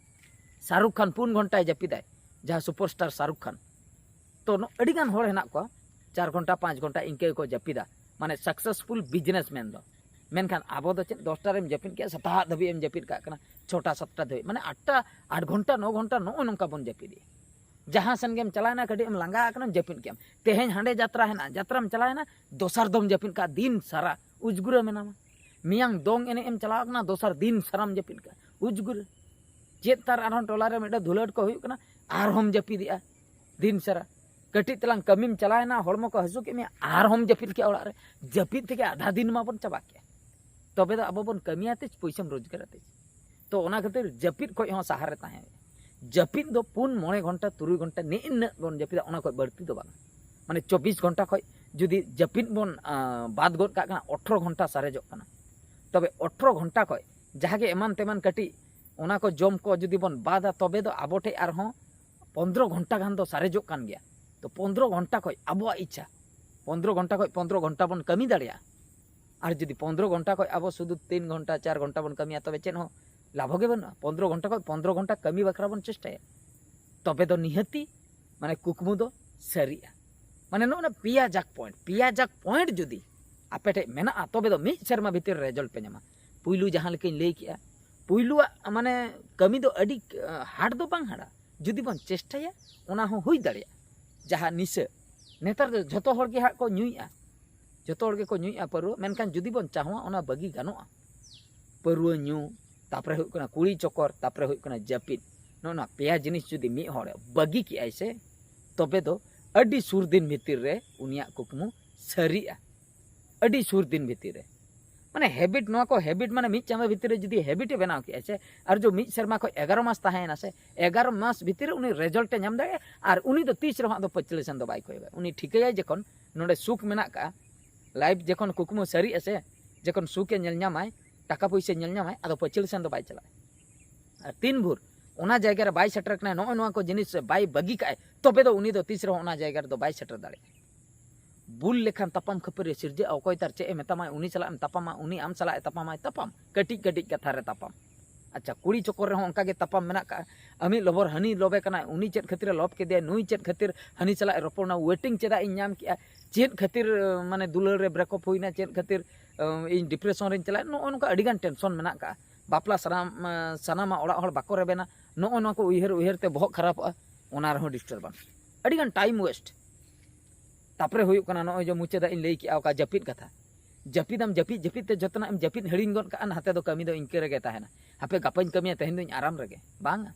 ᱥᱟᱨᱩᱠ ᱠᱷᱟᱱ ᱯᱩᱱ ᱜᱷᱚᱱᱴᱟᱭ ᱡᱟᱹᱯᱤᱫᱟᱭ, ᱡᱟᱦᱟᱸ ᱥᱩᱯᱟᱨᱥᱴᱟᱨ ᱥᱟᱨᱩᱠ ᱠᱷᱟᱱ᱾ ᱛᱚ ᱱᱚ-, ᱟᱹᱰᱤᱜᱟᱱ ᱦᱚᱲ ᱦᱮᱱᱟᱜ ᱠᱚᱣᱟ, ᱪᱟᱨ ᱜᱷᱚᱱᱴᱟ, ᱯᱟᱸᱪ ᱜᱷᱚᱱᱴᱟ ᱤᱱᱠᱟᱹ ᱜᱮᱠᱚ ᱡᱟᱹᱯᱤᱫᱟ, ᱢᱟᱱᱮ ᱥᱟᱠᱥᱮᱥᱯᱷᱩᱞ ᱵᱤᱡᱽᱱᱮᱥᱢᱮᱱ ᱫᱚ᱾ ᱢᱮᱱᱠᱷᱟᱱ ᱟᱵᱚ ᱫᱚ ᱪᱮᱫ, ᱫᱚᱥᱴᱟ ᱨᱮᱢ ᱡᱟᱹᱯᱤᱫ ᱠᱮᱜᱼᱟ, ᱥᱮᱛᱟᱜ ᱫᱷᱟᱹᱵᱤᱡ ᱮᱢ ᱡᱟᱹᱯᱤᱫ ᱠᱟᱜ ᱠᱟᱱᱟ, ᱪᱷᱚᱴᱟ ᱥᱟᱛᱴᱟ ᱫᱷᱟᱹᱵᱤᱡ, ᱢᱟᱱᱮ ᱟᱴᱴᱟ, ᱟᱴ ᱜᱷᱚᱱᱴᱟ, ᱱᱚ ᱜᱷᱚᱱᱴᱟ, ᱱᱚᱜᱼᱚ ᱱᱚᱝᱠᱟ ᱵᱚᱱ ᱡᱟᱹᱯᱤᱫᱮᱜᱼᱟ᱾ ᱡᱟᱦᱟᱸ ᱥᱮᱱ ᱜᱮᱢ ᱪᱟᱞᱟᱣᱮᱱᱟ, ᱠᱟᱹᱴᱤᱡ ᱮᱢ ᱞᱟᱸᱜᱟ ᱟᱠᱟᱱᱟᱢ, ᱡᱟᱹᱯᱤᱫ ᱠᱮᱜᱼᱟᱢ᱾ ᱛᱮᱦᱮᱧ ᱦᱟᱸᱰᱮ ᱡᱟᱛᱨᱟ ᱦᱮᱱᱟᱜᱼᱟ, ᱡᱟᱛᱨᱟᱢ ᱪᱟᱞᱟᱣᱮᱱᱟ, ᱫᱚᱥᱟᱨ ᱫᱚᱢ ᱡᱟᱹᱯᱤᱫ ᱠᱟᱜᱼᱟ, ᱫᱤᱱ ᱥᱟᱨᱟ ᱩᱡᱽᱜᱩᱨᱟᱹ ᱢᱮᱱᱟᱢᱟ᱾ ᱢᱮᱭᱟᱝ ᱫᱚᱝ ᱮᱱᱮᱡ ᱮᱢ ᱪᱟᱞᱟᱣ ᱠᱟᱱᱟ, ᱫᱚᱥᱟᱨ ᱫᱤᱱ ᱥᱟᱨᱟᱢ ᱡᱟᱹᱯᱤᱫ ᱠᱟᱜᱼᱟ, ᱩᱡᱽᱜᱩᱨᱟᱹ᱾ ᱪᱮᱫ ᱛᱟᱨ ᱟᱨᱦᱚᱸ ᱴᱚᱞᱟ ᱨᱮ ᱢᱤᱫᱴᱮᱱ ᱫᱷᱩᱞᱟᱹᱴ ᱠᱚ ᱦᱩᱭᱩᱜ ᱠᱟᱱᱟ, ᱟᱨᱦᱚᱸᱢ ᱡᱟᱹᱯᱤᱫᱮᱜᱼᱟ ᱫᱤᱱ ᱥᱟᱨᱟ᱾ ᱠᱟᱹᱴᱤᱡ ᱛᱟᱞᱟᱝ ᱠᱟᱹᱢᱤᱢ ᱪᱟᱞᱟᱣᱮᱱᱟ, ᱦᱚᱲᱢᱚ ᱠᱚ ᱦᱟᱹᱥᱩ ᱠᱮᱫ ᱢᱮᱭᱟ, ᱟᱨᱦᱚᱸᱢ ᱡᱟᱹᱯᱤᱫ ᱠᱮᱜᱼᱟ ᱚᱲᱟᱜ ᱨᱮ᱾ ᱡᱟᱹᱯᱤᱫ ᱛᱮᱜᱮ ᱟᱫᱷᱟ ᱫᱤᱱ ᱢᱟᱵᱚᱱ ᱪᱟᱵᱟ ᱠᱮᱜᱼᱟ᱾ ᱛᱚᱵᱮ ᱫᱚ ᱟᱵᱚ ᱵᱚᱱ ᱠᱟᱹᱢᱤᱭᱟ ᱛᱤᱥ, ᱯᱩᱭᱥᱟᱹᱢ ᱨᱳᱡᱽᱜᱟᱨᱟ ᱛᱤᱥ? ᱛᱚ ᱚᱱᱟ ᱠᱷᱟᱹᱛᱤᱨ ᱡᱟᱹᱯᱤᱫ ᱠᱷᱚᱡ ᱦᱚᱸ ᱥᱟᱦᱟ ᱨᱮ ᱛᱟᱦᱮᱸ ᱦᱩᱭᱩᱜᱼᱟ᱾ ᱡᱟᱹᱯᱤᱫ ᱫᱚ ᱯᱩᱱ ᱢᱚᱬᱮ ᱜᱷᱚᱱᱴᱟ, ᱛᱩᱨᱩᱭ ᱜᱷᱚᱱᱴᱟ, ᱱᱮᱜᱼᱮ ᱤᱱᱟᱹᱜ ᱵᱚᱱ ᱡᱟᱹᱯᱤᱫᱟ, ᱚᱱᱟ ᱠᱷᱚᱡ ᱵᱟᱹᱲᱛᱤ ᱫᱚ ᱵᱟᱝ᱾ ᱢᱟᱱᱮ ᱪᱚᱵᱵᱤᱥ ᱜᱷᱚᱱᱴᱟ ᱠᱷᱚᱡ ᱡᱩᱫᱤ ᱡᱟᱹᱯᱤᱫ ᱵᱚᱱ, ᱟᱸ, ᱵᱟᱫ ᱜᱚᱫ ᱠᱟᱜ ᱠᱟᱱᱟ, ᱟᱴᱷᱨᱚ ᱜᱷᱚᱱᱴᱟ ᱥᱟᱨᱮᱡᱚᱜ ᱠᱟᱱᱟ᱾ ᱛᱚᱵᱮ ᱟᱴᱷᱨᱚ ᱜᱷᱚᱱᱴᱟ ᱠᱷᱚᱡ ᱡᱟᱦᱟᱸ ᱜᱮ ᱮᱢᱟᱱ ᱛᱮᱢᱟᱱ ᱠᱟᱹᱴᱤᱡ ᱚᱱᱟ ᱠᱚ ᱡᱚᱢ ᱠᱚ ᱡᱩᱫᱤ ᱵᱚᱱ ᱵᱟᱫᱟ, ᱛᱚᱵᱮ ᱫᱚ ᱟᱵᱚ ᱴᱷᱮᱡ ᱟᱨᱦᱚᱸ ᱯᱚᱱᱫᱽᱨᱚ ᱜᱷᱚᱱᱴᱟ ᱜᱟᱱ ᱫᱚ ᱥᱟᱨᱮᱡᱚᱜ ᱠᱟᱱ ᱜᱮᱭᱟ᱾ ᱛᱚ ᱯᱚᱱᱫᱽᱨᱚ ᱜᱷᱚᱱᱴᱟ ᱠᱷᱚᱡ ᱟᱵᱚᱣᱟᱜ ᱤᱪᱪᱷᱟ, ᱯᱚᱱᱫᱽᱨᱚ ᱜᱷᱚᱱᱴᱟ ᱠᱷᱚᱡ ᱯᱚᱱᱫᱽᱨᱚ ᱜᱷᱚᱱᱴᱟ ᱵᱚᱱ ᱠᱟᱹᱢᱤ ᱫᱟᱲᱮᱭᱟᱜᱼᱟ᱾ ᱟᱨ ᱡᱩᱫᱤ ᱯᱚᱱᱫᱽᱨᱚ ᱜᱷᱚᱱᱴᱟ ᱠᱷᱚᱡ ᱟᱵᱚ ᱥᱩᱫᱷᱩ ᱛᱤᱱ ᱜᱷᱚᱱᱴᱟ, ᱪᱟᱨ ᱜᱷᱚᱱᱴᱟ ᱵᱚᱱ ᱠᱟᱹᱢᱤᱭᱟ, ᱛᱚᱵᱮ ᱪᱮᱫ ᱦᱚᱸ ᱞᱟᱵᱷᱚ ᱜᱮ ᱵᱟᱹᱱᱩᱜᱼᱟ᱾ ᱯᱚᱱᱫᱽᱨᱚ ᱜᱷᱚᱱᱴᱟ ᱠᱷᱚᱡ ᱯᱚᱱᱫᱽᱨᱚ ᱜᱷᱚᱱᱴᱟ ᱠᱟᱹᱢᱤ ᱵᱟᱠᱷᱨᱟ ᱵᱚᱱ ᱪᱮᱥᱴᱟᱭᱟ, ᱛᱚᱵᱮ ᱫᱚ ᱱᱤᱦᱟᱹᱛᱤ ᱢᱟᱱᱮ ᱠᱩᱠᱢᱩ ᱫᱚ ᱥᱟᱹᱨᱤᱜᱼᱟ᱾ ᱢᱟᱱᱮ ᱱᱚᱜᱼᱚ ᱱᱟ ᱯᱮᱭᱟ ᱡᱟᱠ ᱯᱚᱭᱮᱱᱴ, ᱯᱮᱭᱟ ᱡᱟᱠ ᱯᱚᱭᱮᱱᱴ ᱡᱩᱫᱤ ᱟᱯᱮ ᱴᱷᱮᱡ ᱢᱮᱱᱟᱜᱼᱟ, ᱛᱚᱵᱮ ᱫᱚ ᱢᱤᱫ ᱥᱮᱨᱢᱟ ᱵᱷᱤᱛᱤᱨ ᱨᱮ ᱨᱮᱡᱟᱞᱴ ᱯᱮ ᱧᱟᱢᱟ᱾ ᱯᱩᱭᱞᱩ ᱡᱟᱦᱟᱸ ᱞᱮᱠᱟᱧ ᱞᱟᱹᱭ ᱠᱮᱜᱼᱟ, ᱯᱩᱭᱞᱩᱣᱟᱜ ᱢᱟᱱᱮ ᱠᱟᱹᱢᱤ ᱫᱚ ᱟᱹᱰᱤ ᱦᱟᱨᱰ ᱫᱚ ᱵᱟᱝ ᱦᱟᱨᱰᱟ᱾ ᱡᱩᱫᱤ ᱵᱚᱱ ᱪᱮᱥᱴᱟᱭᱟ, ᱚᱱᱟ ᱦᱚᱸ ᱦᱩᱭ ᱫᱟᱲᱮᱭᱟᱜᱼᱟ᱾ ᱡᱟᱦᱟᱸ ᱱᱤᱥᱟᱹ, ᱱᱮᱛᱟᱨ ᱫᱚ ᱡᱷᱚᱛᱚ ᱦᱚᱲ ᱜᱮ ᱦᱟᱸᱜ ᱠᱚ ᱧᱩᱭᱮᱫᱼᱟ, ᱡᱷᱚᱛᱚ ᱦᱚᱲ ᱜᱮᱠᱚ ᱧᱩᱭᱮᱫᱼᱟ ᱯᱟᱹᱨᱣᱟᱹ, ᱢᱮᱱᱠᱷᱟᱱ ᱡᱩᱫᱤ ᱵᱚᱱ ᱪᱟᱦᱚᱣᱟ, ᱚᱱᱟ ᱵᱟᱹᱜᱤ ᱜᱟᱱᱚᱜᱼᱟ᱾ ᱯᱟᱹᱨᱣᱟᱹ ᱧᱩ, ᱛᱟᱯᱚᱨᱮ ᱦᱩᱭᱩᱜ ᱠᱟᱱᱟ ᱠᱩᱲᱤ ᱪᱚᱠᱚᱨ, ᱛᱟᱯᱚᱨᱮ ᱦᱩᱭᱩᱜ ᱠᱟᱱᱟ ᱡᱟᱹᱯᱤᱫ᱾ ᱱᱚᱜᱼᱚ ᱱᱚᱣᱟ ᱯᱮᱭᱟ ᱡᱤᱱᱤᱥ ᱡᱩᱫᱤ ᱢᱤᱫ ᱦᱚᱲ ᱵᱟᱹᱜᱤ ᱠᱮᱜᱼᱟᱭ ᱥᱮ, ᱛᱚᱵᱮ ᱫᱚ ᱟᱹᱰᱤ ᱥᱩᱨ ᱫᱤᱱ ᱵᱷᱤᱛᱤᱨ ᱨᱮ ᱩᱱᱤᱭᱟᱜ ᱠᱩᱠᱢᱩ ᱥᱟᱹᱨᱤᱜᱼᱟ᱾ ᱟᱹᱰᱤ ᱥᱩᱨ ᱫᱤᱱ ᱵᱷᱤᱛᱤᱨ ᱨᱮ᱾ ᱢᱟᱱᱮ ᱦᱮᱵᱤᱴ, ᱱᱚᱣᱟ ᱠᱚ ᱦᱮᱵᱤᱴ, ᱢᱟᱱᱮ ᱢᱤᱫ ᱪᱟᱸᱫᱚ ᱵᱷᱤᱛᱤᱨ ᱨᱮ ᱡᱩᱫᱤ ᱦᱮᱵᱤᱴ ᱮ ᱵᱮᱱᱟᱣ ᱠᱮᱜᱼᱟ ᱥᱮ, ᱟᱨ ᱡᱚ ᱢᱤᱫ ᱥᱮᱨᱢᱟ ᱠᱷᱚᱱ ᱮᱜᱟᱨᱚ ᱢᱟᱥ ᱛᱟᱦᱮᱸᱭᱮᱱᱟ ᱥᱮ, ᱮᱜᱟᱨᱚ ᱢᱟᱥ ᱵᱷᱤᱛᱤᱨ ᱨᱮ ᱩᱱᱤ ᱨᱮᱡᱟᱞᱴ ᱮ ᱧᱟᱢ ᱫᱟᱲᱮᱭᱟᱜᱼᱟ᱾ ᱟᱨ ᱩᱱᱤ ᱫᱚ ᱛᱤᱥ ᱨᱮᱦᱚᱸ ᱟᱫᱚ ᱯᱟᱹᱪᱷᱞᱟᱹ ᱥᱮᱱ ᱫᱚ ᱵᱟᱭ ᱠᱚᱭᱚᱜᱟ᱾ ᱩᱱᱤ ᱴᱷᱤᱠᱟᱹᱭᱟᱭ ᱡᱚᱠᱷᱚᱱ ᱱᱚᱰᱮ ᱥᱩᱠ ᱢᱮᱱᱟᱜ ᱠᱟᱜᱼᱟ, ᱞᱟᱭᱤᱯᱷ ᱡᱚᱠᱷᱚᱱ ᱠᱩᱠᱢᱩ ᱥᱟᱹᱨᱤᱜᱼᱟ ᱥᱮ, ᱡᱚᱠᱷᱚᱱ ᱥᱩᱠ ᱮ ᱧᱮᱞ ᱧᱟᱢᱟᱭ, ᱴᱟᱠᱟ ᱯᱩᱭᱥᱟᱹ ᱧᱮᱞ ᱧᱟᱢᱟᱭ, ᱟᱫᱚ ᱯᱟᱹᱪᱷᱞᱟᱹ ᱥᱮᱱ ᱫᱚ ᱵᱟᱭ ᱪᱟᱞᱟᱜᱼᱟ᱾ ᱟᱨ ᱛᱤᱱ ᱵᱷᱳᱨ ᱚᱱᱟ ᱡᱟᱭᱜᱟ ᱨᱮ ᱵᱟᱭ ᱥᱮᱴᱮᱨ ᱠᱟᱱᱟ, ᱱᱚᱜᱼᱚᱭ ᱱᱚᱣᱟ ᱠᱚ ᱡᱤᱱᱤᱥ ᱵᱟᱭ ᱵᱟᱹᱜᱤ ᱠᱟᱜᱼᱟᱭ, ᱛᱚᱵᱮ ᱫᱚ ᱩᱱᱤ ᱫᱚ ᱛᱤᱥ ᱨᱮᱦᱚᱸ ᱚᱱᱟ ᱡᱟᱭᱜᱟ ᱨᱮᱫᱚ ᱵᱟᱭ ᱥᱮᱴᱮᱨ ᱫᱟᱲᱮᱭᱟᱜᱼᱟ᱾ ᱵᱩᱞ ᱞᱮᱠᱷᱟᱱ ᱛᱟᱯᱟᱢ ᱠᱷᱟᱹᱯᱟᱹᱨᱤ ᱥᱤᱨᱡᱟᱹᱜᱼᱟ᱾ ᱚᱠᱚᱭ ᱛᱟᱨ ᱪᱮᱫ ᱮ ᱢᱮᱛᱟᱢᱟᱭ, ᱩᱱᱤ ᱥᱟᱞᱟᱜ ᱮᱢ ᱛᱟᱯᱟᱢᱟ, ᱩᱱᱤ ᱟᱢ ᱥᱟᱞᱟᱜ ᱮ ᱛᱟᱯᱟᱢᱟᱭ, ᱛᱟᱯᱟᱢ, ᱠᱟᱹᱴᱤᱡ ᱠᱟᱹᱴᱤᱡ ᱠᱟᱛᱷᱟ ᱨᱮ ᱛᱟᱯᱟᱢ᱾ ᱟᱪᱪᱷᱟ, ᱠᱩᱲᱤ ᱪᱚᱠᱚᱨ ᱨᱮᱦᱚᱸ ᱚᱱᱠᱟ ᱜᱮ ᱛᱟᱯᱟᱢ ᱢᱮᱱᱟᱜ ᱠᱟᱜᱼᱟ᱾ ᱟᱢᱤᱡ ᱞᱚᱵᱚᱨ ᱦᱟᱹᱱᱤ ᱞᱚᱵᱮ ᱠᱟᱱᱟᱭ, ᱩᱱᱤ ᱪᱮᱫ ᱠᱷᱟᱹᱛᱤᱨ ᱮ ᱞᱚᱵ ᱠᱮᱫᱮᱭᱟ, ᱱᱩᱭ ᱪᱮᱫ ᱠᱷᱟᱹᱛᱤᱨ ᱦᱟᱹᱱᱤ ᱥᱟᱞᱟᱜ ᱮ ᱨᱚᱯᱚᱲ ᱮᱱᱟ, ᱣᱮᱴᱤᱝ ᱪᱮᱫᱟᱜ ᱤᱧ ᱧᱟᱢ ᱠᱮᱜᱼᱟ, ᱪᱮᱫ ᱠᱷᱟᱹᱛᱤᱨ, ᱢᱟᱱᱮ, ᱫᱩᱞᱟᱹᱲ ᱨᱮ ᱵᱨᱮᱠᱚᱯ ᱦᱩᱭᱱᱟ, ᱪᱮᱫ ᱠᱷᱟᱹᱛᱤᱨ, ᱤᱧ ᱰᱤᱯᱨᱮᱥᱚᱱ ᱨᱤᱧ ᱪᱟᱞᱟᱜᱼᱟ, ᱱᱚᱜᱼᱚ ᱱᱚᱝᱠᱟ ᱟᱹᱰᱤᱜᱟᱱ ᱴᱮᱱᱥᱚᱱ ᱢᱮᱱᱟᱜ ᱠᱟᱜᱼᱟ᱾ ᱵᱟᱯᱞᱟ ᱥᱟᱱᱟᱢ, ᱥᱟᱱᱟᱢᱟᱜ ᱚᱲᱟᱜ ᱦᱚᱲ ᱵᱟᱠᱚ ᱨᱮᱵᱮᱱᱟ, ᱱᱚᱜᱼᱚ ᱱᱚᱣᱟ ᱠᱚ ᱩᱭᱦᱟᱹᱨ ᱩᱭᱦᱟᱹᱨ ᱛᱮ ᱵᱚᱦᱚᱜ ᱠᱷᱟᱨᱟᱯᱚᱜᱼᱟ, ᱚᱱᱟ ᱨᱮᱦᱚᱸ ᱰᱤᱥᱴᱟᱨᱵᱟᱱᱥ, ᱟᱹᱰᱤᱜᱟᱱ ᱴᱟᱭᱤᱢ ᱳᱭᱮᱥᱴ᱾ ᱛᱟᱯᱚᱨᱮ ᱦᱩᱭᱩᱜ ᱠᱟᱱᱟ ᱱᱚᱜᱼᱚᱭ ᱡᱮ ᱢᱩᱪᱟᱹᱫᱟᱜ ᱤᱧ ᱞᱟᱹᱭ ᱠᱮᱜᱼᱟ, ᱚᱠᱟ ᱡᱟᱹᱯᱤᱫ ᱠᱟᱛᱷᱟ, ᱡᱟᱹᱯᱤᱫᱟᱢ, ᱡᱟᱹᱯᱤᱫ ᱡᱟᱹᱯᱤᱫ ᱛᱮ ᱡᱚᱛᱚᱱᱟᱜ ᱮᱢ ᱡᱟᱹᱯᱤᱫ ᱦᱤᱲᱤᱧ ᱜᱚᱫ ᱠᱟᱜᱼᱟ, ᱱᱟᱛᱮ ᱫᱚ ᱠᱟᱹᱢᱤ ᱫᱚ ᱤᱱᱠᱟᱹ ᱨᱮᱜᱮ ᱛᱟᱦᱮᱱᱟ, ᱦᱟᱯᱮ ᱜᱟᱯᱟᱧ ᱠᱟᱹᱢᱤᱭᱟ, ᱛᱮᱦᱮᱧ ᱫᱚᱧ ᱟᱨᱟᱢ ᱨᱮᱜᱮ, ᱵᱟᱝᱟ᱾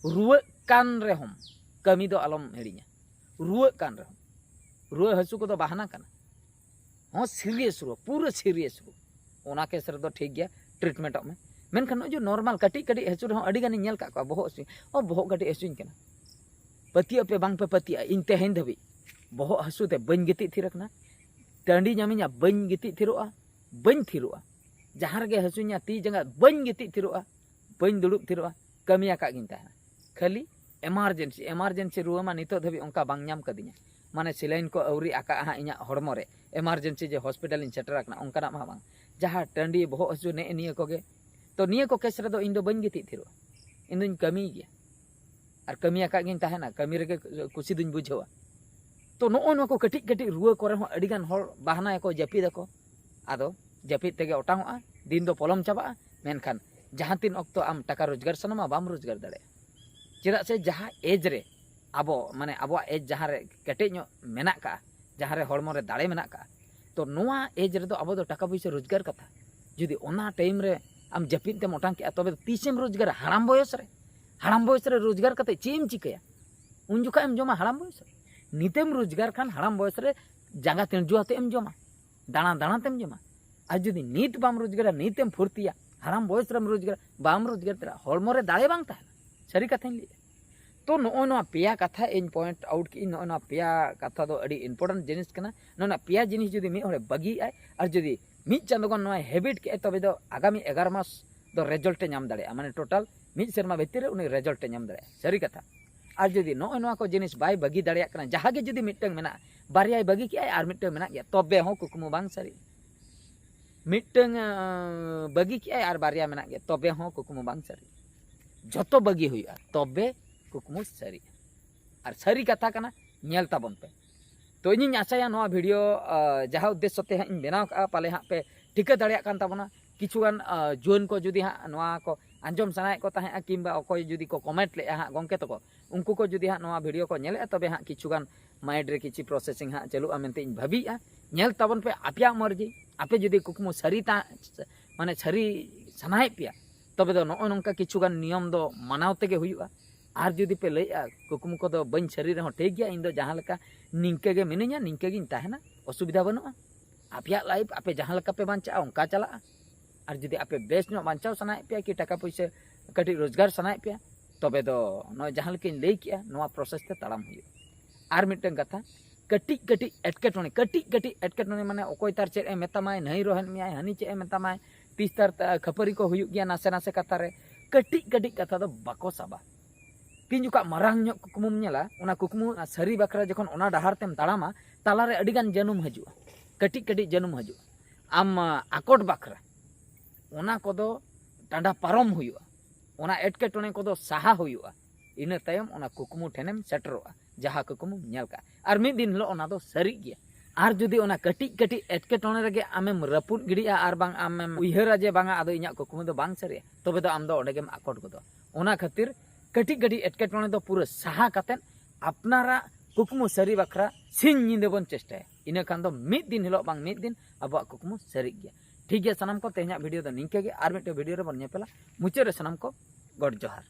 ᱨᱩᱣᱟᱹᱜ ᱠᱟᱱ ᱨᱮᱦᱚᱸᱢ ᱠᱟᱹᱢᱤ ᱫᱚ ᱟᱞᱚᱢ ᱦᱤᱲᱤᱧᱟ᱾ ᱨᱩᱣᱟᱹᱜ ᱠᱟᱱ ᱨᱮᱦᱚᱸ, ᱨᱩᱣᱟᱹ ᱦᱟᱹᱥᱩ ᱠᱚᱫᱚ ᱵᱟᱦᱟᱱᱟ ᱠᱟᱱᱟ᱾ ᱦᱚᱸ, ᱥᱤᱨᱤᱭᱟᱥ ᱨᱩᱣᱟᱹ, ᱯᱩᱨᱟᱹ ᱥᱤᱨᱤᱭᱟᱥ ᱨᱩᱣᱟᱹ, ᱚᱱᱟ ᱠᱮᱥ ᱨᱮᱫᱚ ᱴᱷᱤᱠ ᱜᱮᱭᱟ, ᱴᱨᱤᱴᱢᱮᱱᱴᱚᱜ ᱢᱮ᱾ ᱢᱮᱱᱠᱷᱟᱱ ᱱᱚᱜᱼᱚᱭ ᱡᱮ ᱱᱚᱨᱢᱟᱞ ᱠᱟᱹᱴᱤᱡ ᱠᱟᱹᱴᱤᱡ ᱦᱟᱹᱥᱩ ᱨᱮᱦᱚᱸ ᱟᱹᱰᱤ ᱜᱟᱱᱤᱧ ᱧᱮᱞ ᱠᱟᱜ ᱠᱚᱣᱟ, ᱵᱚᱦᱚᱜ ᱦᱟᱹᱥᱩ, ᱚ, ᱵᱚᱦᱚᱜ ᱠᱟᱹᱴᱤᱡ ᱦᱟᱹᱥᱩᱧ ᱠᱟᱱᱟ᱾ ᱯᱟᱹᱛᱭᱟᱹᱜ ᱟᱯᱮ ᱵᱟᱝ ᱯᱮ ᱯᱟᱹᱛᱭᱟᱹᱜᱼᱟ, ᱤᱧ ᱛᱮᱦᱮᱧ ᱫᱷᱟᱹᱵᱤᱡ ᱵᱚᱦᱚᱜ ᱦᱟᱹᱥᱩ ᱛᱮ ᱵᱟᱹᱧ ᱜᱤᱛᱤᱡ ᱛᱷᱤᱨ ᱟᱠᱟᱱᱟ᱾ ᱴᱟᱺᱰᱤ ᱧᱟᱢᱤᱧᱟ, ᱵᱟᱹᱧ ᱜᱤᱛᱤᱡ ᱛᱷᱤᱨᱚᱜᱼᱟ, ᱵᱟᱹᱧ ᱛᱷᱤᱨᱚᱜᱼᱟ᱾ ᱡᱟᱦᱟᱸ ᱨᱮᱜᱮ ᱦᱟᱹᱥᱩᱧᱟ, ᱛᱤ ᱡᱟᱸᱜᱟ, ᱵᱟᱹᱧ ᱜᱤᱛᱤᱡ ᱛᱷᱤᱨᱚᱜᱼᱟ, ᱵᱟᱹᱧ ᱫᱩᱲᱩᱵ ᱛᱷᱤᱨᱚᱜᱼᱟ, ᱠᱟᱹᱢᱤ ᱟᱠᱟᱫ ᱜᱤᱧ ᱛᱟᱦᱮᱱᱟ᱾ ᱠᱷᱟᱹᱞᱤ ᱮᱢᱟᱨᱡᱮᱱᱥᱤ, ᱮᱢᱟᱨᱡᱮᱱᱥᱤ ᱨᱩᱣᱟᱹ ᱢᱟ ᱱᱤᱛᱚᱜ ᱫᱷᱟᱹᱵᱤᱡ ᱚᱱᱠᱟ ᱵᱟᱝ ᱧᱟᱢ ᱠᱟᱫᱤᱧᱟ᱾ ᱢᱟᱱᱮ ᱥᱮᱞᱟᱭᱤᱱ ᱠᱚ ᱟᱹᱣᱨᱤ ᱟᱠᱟᱜᱼᱟ ᱦᱟᱸᱜ ᱤᱧᱟᱹᱜ ᱦᱚᱲᱢᱚ ᱨᱮ, ᱮᱢᱟᱨᱡᱮᱱᱥᱤ ᱡᱮ ᱦᱚᱥᱯᱤᱴᱟᱞᱤᱧ ᱥᱮᱴᱮᱨ ᱟᱠᱟᱱᱟ, ᱚᱱᱠᱟᱱᱟᱜ ᱢᱟ ᱵᱟᱝ᱾ ᱡᱟᱦᱟᱸ ᱴᱟᱺᱰᱤ ᱵᱚᱦᱚᱜ ᱦᱟᱹᱥᱩ ᱱᱮᱜᱼᱮ ᱱᱤᱭᱟᱹ ᱠᱚᱜᱮ, ᱛᱚ ᱱᱤᱭᱟᱹ ᱠᱚ ᱠᱮᱥ ᱨᱮᱫᱚ ᱤᱧ ᱫᱚ ᱵᱟᱹᱧ ᱜᱤᱛᱤᱡ ᱛᱷᱤᱨᱚᱜᱼᱟ, ᱤᱧ ᱫᱚᱧ ᱠᱟᱹᱢᱤᱭ ᱜᱮᱭᱟ᱾ ᱟᱨ ᱠᱟᱹᱢᱤ ᱟᱠᱟᱫ ᱜᱤᱧ ᱛᱟᱦᱮᱱᱟ, ᱠᱟᱹᱢᱤ ᱨᱮᱜᱮ ᱠᱩᱥᱤ ᱫᱩᱧ ᱵᱩᱡᱷᱟᱹᱣᱟ᱾ ᱛᱚ ᱱᱚᱜᱼᱚᱭ ᱱᱚᱣᱟ ᱠᱚ ᱠᱟᱹᱴᱤᱡ ᱠᱟᱹᱴᱤᱡ ᱨᱩᱣᱟᱹ ᱠᱚᱨᱮ ᱦᱚᱸ ᱟᱹᱰᱤ ᱜᱟᱱ ᱦᱚᱲ ᱵᱟᱦᱱᱟᱭᱟᱠᱚ, ᱡᱟᱹᱯᱤᱫᱟᱠᱚ, ᱟᱫᱚ ᱡᱟᱹᱯᱤᱫ ᱛᱮᱜᱮ ᱚᱴᱟᱝᱚᱜᱼᱟ, ᱫᱤᱱ ᱫᱚ ᱯᱚᱞᱚᱢ ᱪᱟᱵᱟᱜᱼᱟ᱾ ᱢᱮᱱᱠᱷᱟᱱ ᱡᱟᱦᱟᱸ ᱛᱤᱱ ᱚᱠᱛᱚ ᱟᱢ ᱴᱟᱠᱟ ᱨᱳᱡᱽᱜᱟᱨ ᱥᱟᱱᱟᱢᱟ, ᱵᱟᱢ ᱨᱳᱡᱽᱜᱟᱨ ᱫᱟᱲᱮᱭᱟᱜᱼᱟ᱾ ᱪᱮᱫᱟᱜ ᱥᱮ ᱡᱟᱦᱟᱸ ᱮᱡᱽ ᱨᱮ ᱟᱵᱚ, ᱢᱟᱱᱮ ᱟᱵᱚᱣᱟᱜ ᱮᱡᱽ ᱡᱟᱦᱟᱸ ᱨᱮ ᱠᱮᱴᱮᱡ ᱧᱚᱜ ᱢᱮᱱᱟᱜ ᱠᱟᱜᱼᱟ, ᱡᱟᱦᱟᱸ ᱨᱮ ᱦᱚᱲᱢᱚ ᱨᱮ ᱫᱟᱲᱮ ᱢᱮᱱᱟᱜ ᱠᱟᱜᱼᱟ, ᱛᱚ ᱱᱚᱣᱟ ᱮᱡᱽ ᱨᱮᱫᱚ ᱟᱵᱚ ᱫᱚ ᱴᱟᱠᱟ ᱯᱩᱭᱥᱟᱹ ᱨᱳᱡᱽᱜᱟᱨ ᱠᱟᱛᱷᱟ, ᱡᱩᱫᱤ ᱚᱱᱟ ᱴᱟᱭᱤᱢ ᱨᱮ ᱟᱢ ᱡᱟᱹᱯᱤᱫ ᱛᱮᱢ ᱚᱴᱟᱝ ᱠᱮᱜᱼᱟ, ᱛᱚᱵᱮ ᱫᱚ ᱛᱤᱥᱮᱢ ᱨᱳᱡᱽᱜᱟᱨᱟ? ᱦᱟᱲᱟᱢ ᱵᱚᱭᱚᱥ ᱨᱮ᱾ ᱦᱟᱲᱟᱢ ᱵᱚᱭᱚᱥ ᱨᱮ ᱨᱳᱡᱽᱜᱟᱨ ᱠᱟᱛᱮ ᱪᱮᱫ ᱮᱢ ᱪᱤᱠᱟᱹᱭᱟ? ᱩᱱ ᱡᱚᱠᱷᱟᱡ ᱮᱢ ᱡᱚᱢᱟ ᱦᱟᱲᱟᱢ ᱵᱚᱭᱚᱥ ᱨᱮ᱾ ᱱᱤᱛᱮᱢ ᱨᱳᱡᱽᱜᱟᱨ ᱠᱷᱟᱱ ᱦᱟᱲᱟᱢ ᱵᱚᱭᱚᱥ ᱨᱮ ᱡᱟᱸᱜᱟ ᱛᱤᱸᱡᱩ ᱟᱛᱮ ᱮᱢ ᱡᱚᱢᱟ, ᱫᱟᱬᱟ ᱫᱟᱬᱟ ᱛᱮᱢ ᱡᱚᱢᱟ᱾ ᱟᱨ ᱡᱩᱫᱤ ᱱᱤᱛ ᱵᱟᱢ ᱨᱳᱡᱽᱜᱟᱨᱟ, ᱱᱤᱛᱮᱢ ᱯᱷᱩᱨᱛᱤᱭᱟ, ᱦᱟᱲᱟᱢ ᱵᱚᱭᱚᱥ ᱨᱮᱢ ᱨᱳᱡᱽᱜᱟᱨᱟ, ᱵᱟᱢ ᱨᱳᱡᱽᱜᱟᱨ ᱫᱟᱲᱮᱭᱟᱜᱼᱟ, ᱦᱚᱲᱢᱚ ᱨᱮ ᱫᱟᱲᱮ ᱵᱟᱝ ᱛᱟᱦᱮᱱᱟ᱾ ᱥᱟᱹᱨᱤ ᱠᱟᱛᱷᱟᱧ ᱞᱟᱹᱭᱮᱫᱼᱟ᱾ ᱛᱚ ᱱᱚᱜᱼᱚᱭ ᱱᱚᱣᱟ ᱯᱮᱭᱟ ᱠᱟᱛᱷᱟ ᱤᱧ ᱯᱚᱭᱮᱱᱴ ᱟᱣᱩᱴ ᱠᱮᱫᱼᱟᱹᱧ᱾ ᱱᱚᱜᱼᱚᱭ ᱱᱚᱣᱟ ᱯᱮᱭᱟ ᱠᱟᱛᱷᱟ ᱫᱚ ᱟᱹᱰᱤ ᱤᱢᱯᱚᱨᱴᱮᱱᱴ ᱡᱤᱱᱤᱥ ᱠᱟᱱᱟ᱾ ᱱᱚᱜᱼᱚᱭ ᱱᱚᱣᱟ ᱯᱮᱭᱟ ᱡᱤᱱᱤᱥ ᱡᱩᱫᱤ ᱢᱤᱫ ᱦᱚᱲᱮ ᱵᱟᱹᱜᱤᱭᱮᱫᱼᱟᱭ ᱟᱨ ᱡᱩᱫᱤ ᱢᱤᱫ ᱪᱟᱸᱫᱳ ᱜᱟᱱ ᱱᱚᱣᱟᱭ ᱦᱮᱵᱤᱴ ᱠᱮᱫᱼᱟᱭ, ᱛᱚᱵᱮ ᱫᱚ ᱟᱜᱟᱢᱤ ᱮᱜᱟᱨᱚ ᱢᱟᱥ ᱫᱚ ᱨᱮᱡᱟᱞᱴ ᱮ ᱧᱟᱢ ᱫᱟᱲᱮᱭᱟᱜᱼᱟ᱾ ᱢᱟᱱᱮ ᱴᱳᱴᱟᱞ ᱢᱤᱫ ᱥᱮᱨᱢᱟ ᱵᱷᱤᱛᱤᱨ ᱨᱮ ᱩᱱᱤ ᱨᱮᱡᱟᱞᱴ ᱮ ᱧᱟᱢ ᱫᱟᱲᱮᱭᱟᱜᱼᱟ᱾ ᱥᱟᱹᱨᱤ ᱠᱟᱛᱷᱟ᱾ ᱟᱨ ᱡᱩᱫᱤ ᱱᱚᱜᱼᱚᱭ ᱱᱚᱣᱟ ᱠᱚ ᱡᱤᱱᱤᱥ ᱵᱟᱭ ᱵᱟᱹᱜᱤ ᱫᱟᱲᱮᱭᱟᱜ ᱠᱟᱱᱟ, ᱡᱟᱦᱟᱸ ᱜᱮ ᱡᱩᱫᱤ ᱢᱤᱫᱴᱟᱝ ᱢᱮᱱᱟᱜᱼᱟ, ᱵᱟᱨᱭᱟᱭ ᱵᱟᱹᱜᱤ ᱠᱮᱜᱼᱟᱭ ᱟᱨ ᱢᱤᱫᱴᱟᱝ ᱢᱮᱱᱟᱜ ᱜᱮᱭᱟ, ᱛᱚᱵᱮ ᱦᱚᱸ ᱠᱩᱠᱢᱩ ᱵᱟᱝ ᱥᱟᱹᱨᱤᱜᱼᱟ᱾ ᱢᱤᱫᱴᱟᱝ ᱟᱸ, ᱵᱟᱹᱜᱤ ᱠᱮᱜᱼᱟᱭ ᱟᱨ ᱵᱟᱨᱭᱟ ᱢᱮᱱᱟᱜ ᱜᱮᱭᱟ, ᱛᱚᱵᱮ ᱦᱚᱸ ᱠᱩᱠᱢᱩ ᱵᱟᱝ ᱥᱟᱹᱨᱤᱜᱼᱟ᱾ ᱡᱷᱚᱛᱚ ᱵᱟᱹᱜᱤ ᱦᱩᱭᱩᱜᱼᱟ, ᱛᱚᱵᱮ ᱠᱩᱠᱢᱩ ᱥᱟᱹᱨᱤᱜᱼᱟ᱾ ᱟᱨ ᱥᱟᱹᱨᱤ ᱠᱟᱛᱷᱟ ᱠᱟᱱᱟ, ᱧᱮᱞ ᱛᱟᱵᱚᱱ ᱯᱮ᱾ ᱛᱚ ᱤᱧᱤᱧ ᱟᱥᱟᱭᱟ ᱱᱚᱣᱟ ᱵᱷᱤᱰᱤᱭᱳ, ᱟᱸ, ᱡᱟᱦᱟᱸ ᱩᱫᱽᱫᱮᱥᱥᱚ ᱛᱮ ᱦᱟᱸᱜ ᱤᱧ ᱵᱮᱱᱟᱣ ᱠᱟᱜᱼᱟ, ᱯᱟᱞᱮ ᱦᱟᱸᱜ ᱯᱮ ᱴᱷᱤᱠᱟᱹ ᱫᱟᱲᱮᱭᱟᱜ ᱠᱟᱱ ᱛᱟᱵᱚᱱᱟ᱾ ᱠᱤᱪᱷᱩᱜᱟᱱ, ᱟᱸ, ᱡᱩᱣᱟᱹᱱ ᱠᱚ ᱡᱩᱫᱤ ᱦᱟᱸᱜ ᱱᱚᱣᱟ ᱠᱚ ᱟᱸᱡᱚᱢ ᱥᱟᱱᱟᱭᱮᱫ ᱠᱚ ᱛᱟᱦᱮᱸᱜᱼᱟ, ᱠᱤᱝᱵᱟ ᱚᱠᱚᱭ ᱡᱩᱫᱤ ᱠᱚ ᱠᱚᱢᱮᱱᱴ ᱞᱮᱜᱼᱟ ᱦᱟᱸᱜ ᱜᱚᱢᱠᱮ ᱛᱟᱠᱚ, ᱩᱱᱠᱩ ᱠᱚ ᱡᱩᱫᱤ ᱦᱟᱸᱜ ᱱᱚᱣᱟ ᱵᱷᱤᱰᱤᱭᱳ ᱠᱚ ᱧᱮᱞᱮᱜᱼᱟ, ᱛᱚᱵᱮ ᱦᱟᱸᱜ ᱠᱤᱪᱷᱩᱜᱟᱱ ᱢᱟᱭᱤᱱᱰ ᱨᱮ ᱠᱤᱪᱷᱩ ᱯᱨᱚᱥᱮᱥᱤᱝ ᱦᱟᱸᱜ ᱪᱟᱹᱞᱩᱜᱼᱟ ᱢᱮᱱᱛᱮ ᱤᱧ ᱵᱷᱟᱹᱵᱤᱭᱮᱜᱼᱟ᱾ ᱧᱮᱞ ᱛᱟᱵᱚᱱ ᱯᱮ ᱟᱯᱮᱭᱟᱜ ᱢᱚᱨᱡᱤ, ᱟᱯᱮ ᱡᱩᱫᱤ ᱠᱩᱠᱢᱩ ᱥᱟᱹᱨᱤ ᱛᱟ-, ᱢᱟᱱᱮ ᱥᱟᱹᱨᱤ ᱥᱟᱱᱟᱭᱮᱫ ᱯᱮᱭᱟ, ᱛᱚᱵᱮ ᱫᱚ ᱱᱚᱜᱼᱚᱭ ᱱᱚᱝᱠᱟ ᱠᱤᱪᱷᱩᱜᱟᱱ ᱱᱤᱭᱚᱢ ᱫᱚ ᱢᱟᱱᱟᱣ ᱛᱮᱜᱮ ᱦᱩᱭᱩᱜᱼᱟ᱾ ᱟᱨ ᱡᱩᱫᱤ ᱯᱮ ᱞᱟᱹᱭᱮᱜᱼᱟ, ᱠᱩᱠᱢᱩ ᱠᱚᱫᱚ ᱵᱟᱹᱧ ᱥᱟᱹᱨᱤ ᱨᱮᱦᱚᱸ ᱴᱷᱤᱠ ᱜᱮᱭᱟ, ᱤᱧ ᱫᱚ ᱡᱟᱦᱟᱸ ᱞᱮᱠᱟ ᱱᱤᱝᱠᱟᱹ ᱜᱮ ᱢᱤᱱᱟᱹᱧᱟ, ᱱᱤᱝᱠᱟᱹ ᱜᱤᱧ ᱛᱟᱦᱮᱱᱟ, ᱚᱥᱩᱵᱤᱫᱷᱟ ᱵᱟᱹᱱᱩᱜᱼᱟ, ᱟᱯᱮᱭᱟᱜ ᱞᱟᱭᱤᱯᱷ ᱟᱯᱮ ᱡᱟᱦᱟᱸ ᱞᱮᱠᱟ ᱯᱮ ᱵᱟᱧᱪᱟᱜᱼᱟ, ᱚᱱᱠᱟ ᱪᱟᱞᱟᱜᱼᱟ᱾ ᱟᱨ ᱡᱩᱫᱤ ᱟᱯᱮ ᱵᱮᱥ ᱧᱚᱜ ᱵᱟᱧᱪᱟᱣ ᱥᱟᱱᱟᱭᱮᱫ ᱯᱮᱭᱟ ᱠᱤ ᱴᱟᱠᱟ ᱯᱩᱭᱥᱟᱹ ᱠᱟᱹᱴᱤᱡ ᱨᱳᱡᱽᱜᱟᱨ ᱥᱟᱱᱟᱭᱮᱫ ᱯᱮᱭᱟ, ᱛᱚᱵᱮ ᱫᱚ ᱱᱚᱜᱼᱚᱭ ᱡᱟᱦᱟᱸ ᱞᱮᱠᱟᱧ ᱞᱟᱹᱭ ᱠᱮᱜᱼᱟ, ᱱᱚᱣᱟ ᱯᱨᱚᱥᱮᱥ ᱛᱮ ᱛᱟᱲᱟᱢ ᱦᱩᱭᱩᱜᱼᱟ᱾ ᱟᱨ ᱢᱤᱫᱴᱟᱝ ᱠᱟᱛᱷᱟ, ᱠᱟᱹᱴᱤᱡ ᱠᱟᱹᱴᱤᱡ ᱮᱴᱠᱮᱴᱚᱬᱮ, ᱠᱟᱹᱴᱤᱡ ᱠᱟᱹᱴᱤᱡ ᱮᱴᱠᱮᱴᱚᱬᱮ ᱢᱟᱱᱮ ᱚᱠᱚᱭ ᱛᱟᱨ ᱪᱮᱫ ᱮ ᱢᱮᱛᱟᱢᱟᱭ, ᱱᱟᱹᱭ ᱨᱚᱦᱮᱫ ᱢᱮᱭᱟᱭ, ᱦᱟᱹᱱᱤ ᱪᱮᱫ ᱮ ᱢᱮᱛᱟᱢᱟᱭ, ᱛᱤᱥ ᱛᱟᱨ ᱛᱟ-, ᱠᱷᱟᱹᱯᱟᱹᱨᱤ ᱠᱚ ᱦᱩᱭᱩᱜ ᱜᱮᱭᱟ ᱱᱟᱥᱮ ᱱᱟᱥᱮ ᱠᱟᱛᱷᱟ ᱨᱮ, ᱠᱟᱹᱴᱤᱡ ᱠᱟᱹᱴᱤᱡ ᱠᱟᱛᱷᱟ ᱫᱚ ᱵᱟᱠᱚ ᱥᱟᱵᱟ᱾ ᱛᱤᱱ ᱡᱚᱠᱷᱟᱜ ᱢᱟᱨᱟᱝ ᱧᱚᱜ ᱠᱩᱠᱢᱩᱢ ᱧᱮᱞᱟ, ᱚᱱᱟ ᱠᱩᱠᱢᱩ ᱥᱟᱹᱨᱤ ᱵᱟᱠᱷᱨᱟ ᱡᱚᱠᱷᱚᱱ ᱚᱱᱟ ᱰᱟᱦᱟᱨ ᱛᱮᱢ ᱛᱟᱲᱟᱢᱟ, ᱛᱟᱞᱟᱨᱮ ᱟᱹᱰᱤ ᱜᱟᱱ ᱡᱟᱹᱱᱩᱢ ᱦᱤᱡᱩᱜᱼᱟ, ᱠᱟᱹᱴᱤᱡ ᱠᱟᱹᱴᱤᱡ ᱡᱟᱹᱱᱩᱢ ᱦᱤᱡᱩᱜᱼᱟ᱾ ᱟᱢ, ᱟ, ᱟᱠᱚᱴ ᱵᱟᱠᱷᱨᱟ, ᱚᱱᱟ ᱠᱚᱫᱚ ᱴᱟᱸᱰᱟ ᱯᱟᱨᱚᱢ ᱦᱩᱭᱩᱜᱼᱟ, ᱚᱱᱟ ᱮᱴᱠᱮᱴᱚᱬᱮ ᱠᱚᱫᱚ ᱥᱟᱦᱟ ᱦᱩᱭᱩᱜᱼᱟ᱾ ᱤᱱᱟᱹ ᱛᱟᱭᱚᱢ ᱚᱱᱟ ᱠᱩᱠᱢᱩ ᱴᱷᱮᱱᱮᱢ ᱥᱮᱴᱮᱨᱚᱜᱼᱟ, ᱡᱟᱦᱟᱸ ᱠᱩᱠᱢᱩᱢ ᱧᱮᱞ ᱠᱟᱜᱼᱟ᱾ ᱟᱨ ᱢᱤᱫ ᱫᱤᱱ ᱦᱤᱞᱳᱜ ᱚᱱᱟ ᱫᱚ ᱥᱟᱹᱨᱤᱜ ᱜᱮᱭᱟ᱾ ᱟᱨ ᱡᱩᱫᱤ ᱚᱱᱟ ᱠᱟᱹᱴᱤᱡ ᱠᱟᱹᱴᱤᱡ ᱮᱴᱠᱮᱴᱚᱬᱮ ᱨᱮᱜᱮ ᱟᱢᱮᱢ ᱨᱟᱹᱯᱩᱫ ᱜᱤᱰᱤᱜᱼᱟ ᱟᱨ ᱵᱟᱝ ᱟᱢᱮᱢ ᱩᱭᱦᱟᱹᱨᱟ ᱡᱮ ᱵᱟᱝᱟ ᱟᱫᱚ ᱤᱧᱟᱹᱜ ᱠᱩᱠᱢᱩ ᱫᱚ ᱵᱟᱝ ᱥᱟᱹᱨᱤᱜᱼᱟ, ᱛᱚᱵᱮ ᱫᱚ ᱟᱢ ᱫᱚ ᱚᱸᱰᱮ ᱜᱮᱢ ᱟᱠᱚᱴ ᱜᱚᱫᱚᱜᱼᱟ᱾ ᱚᱱᱟ ᱠᱷᱟᱹᱛᱤᱨ ᱠᱟᱹᱴᱤᱡ ᱠᱟᱹᱴᱤᱡ ᱮᱴᱠᱮᱴᱚᱬᱮ ᱫᱚ ᱯᱩᱨᱟᱹ ᱥᱟᱦᱟ ᱠᱟᱛᱮᱫ ᱟᱯᱱᱟᱨᱟᱜ ᱠᱩᱠᱢᱩ ᱥᱟᱹᱨᱤ ᱵᱟᱠᱷᱨᱟ ᱥᱤᱧ ᱧᱤᱫᱟᱹ ᱵᱚᱱ ᱪᱮᱥᱴᱟᱭᱟ᱾ ᱤᱱᱟᱹ ᱠᱷᱟᱱ ᱫᱚ ᱢᱤᱫ ᱫᱤᱱ ᱦᱤᱞᱳᱜ ᱵᱟᱝ ᱢᱤᱫ ᱫᱤᱱ ᱟᱵᱚᱣᱟᱜ ᱠᱩᱠᱢᱩ ᱥᱟᱹᱨᱤᱜ ᱜᱮᱭᱟ᱾ ᱴᱷᱤᱠ ᱜᱮᱭᱟ ᱥᱟᱱᱟᱢ ᱠᱚ, ᱛᱮᱦᱮᱧᱟᱜ ᱵᱷᱤᱰᱤᱭᱳ ᱫᱚ ᱱᱤᱝᱠᱟᱹ ᱜᱮ᱾ ᱟᱨ ᱢᱤᱫᱴᱮᱱ ᱵᱷᱤᱰᱤᱭᱳ ᱨᱮᱵᱚᱱ ᱧᱮᱯᱮᱞᱟ᱾ ᱢᱩᱪᱟᱹᱫ ᱨᱮ ᱥᱟᱱᱟᱢ ᱠᱚ ᱜᱚᱰ ᱡᱚᱦᱟᱨ᱾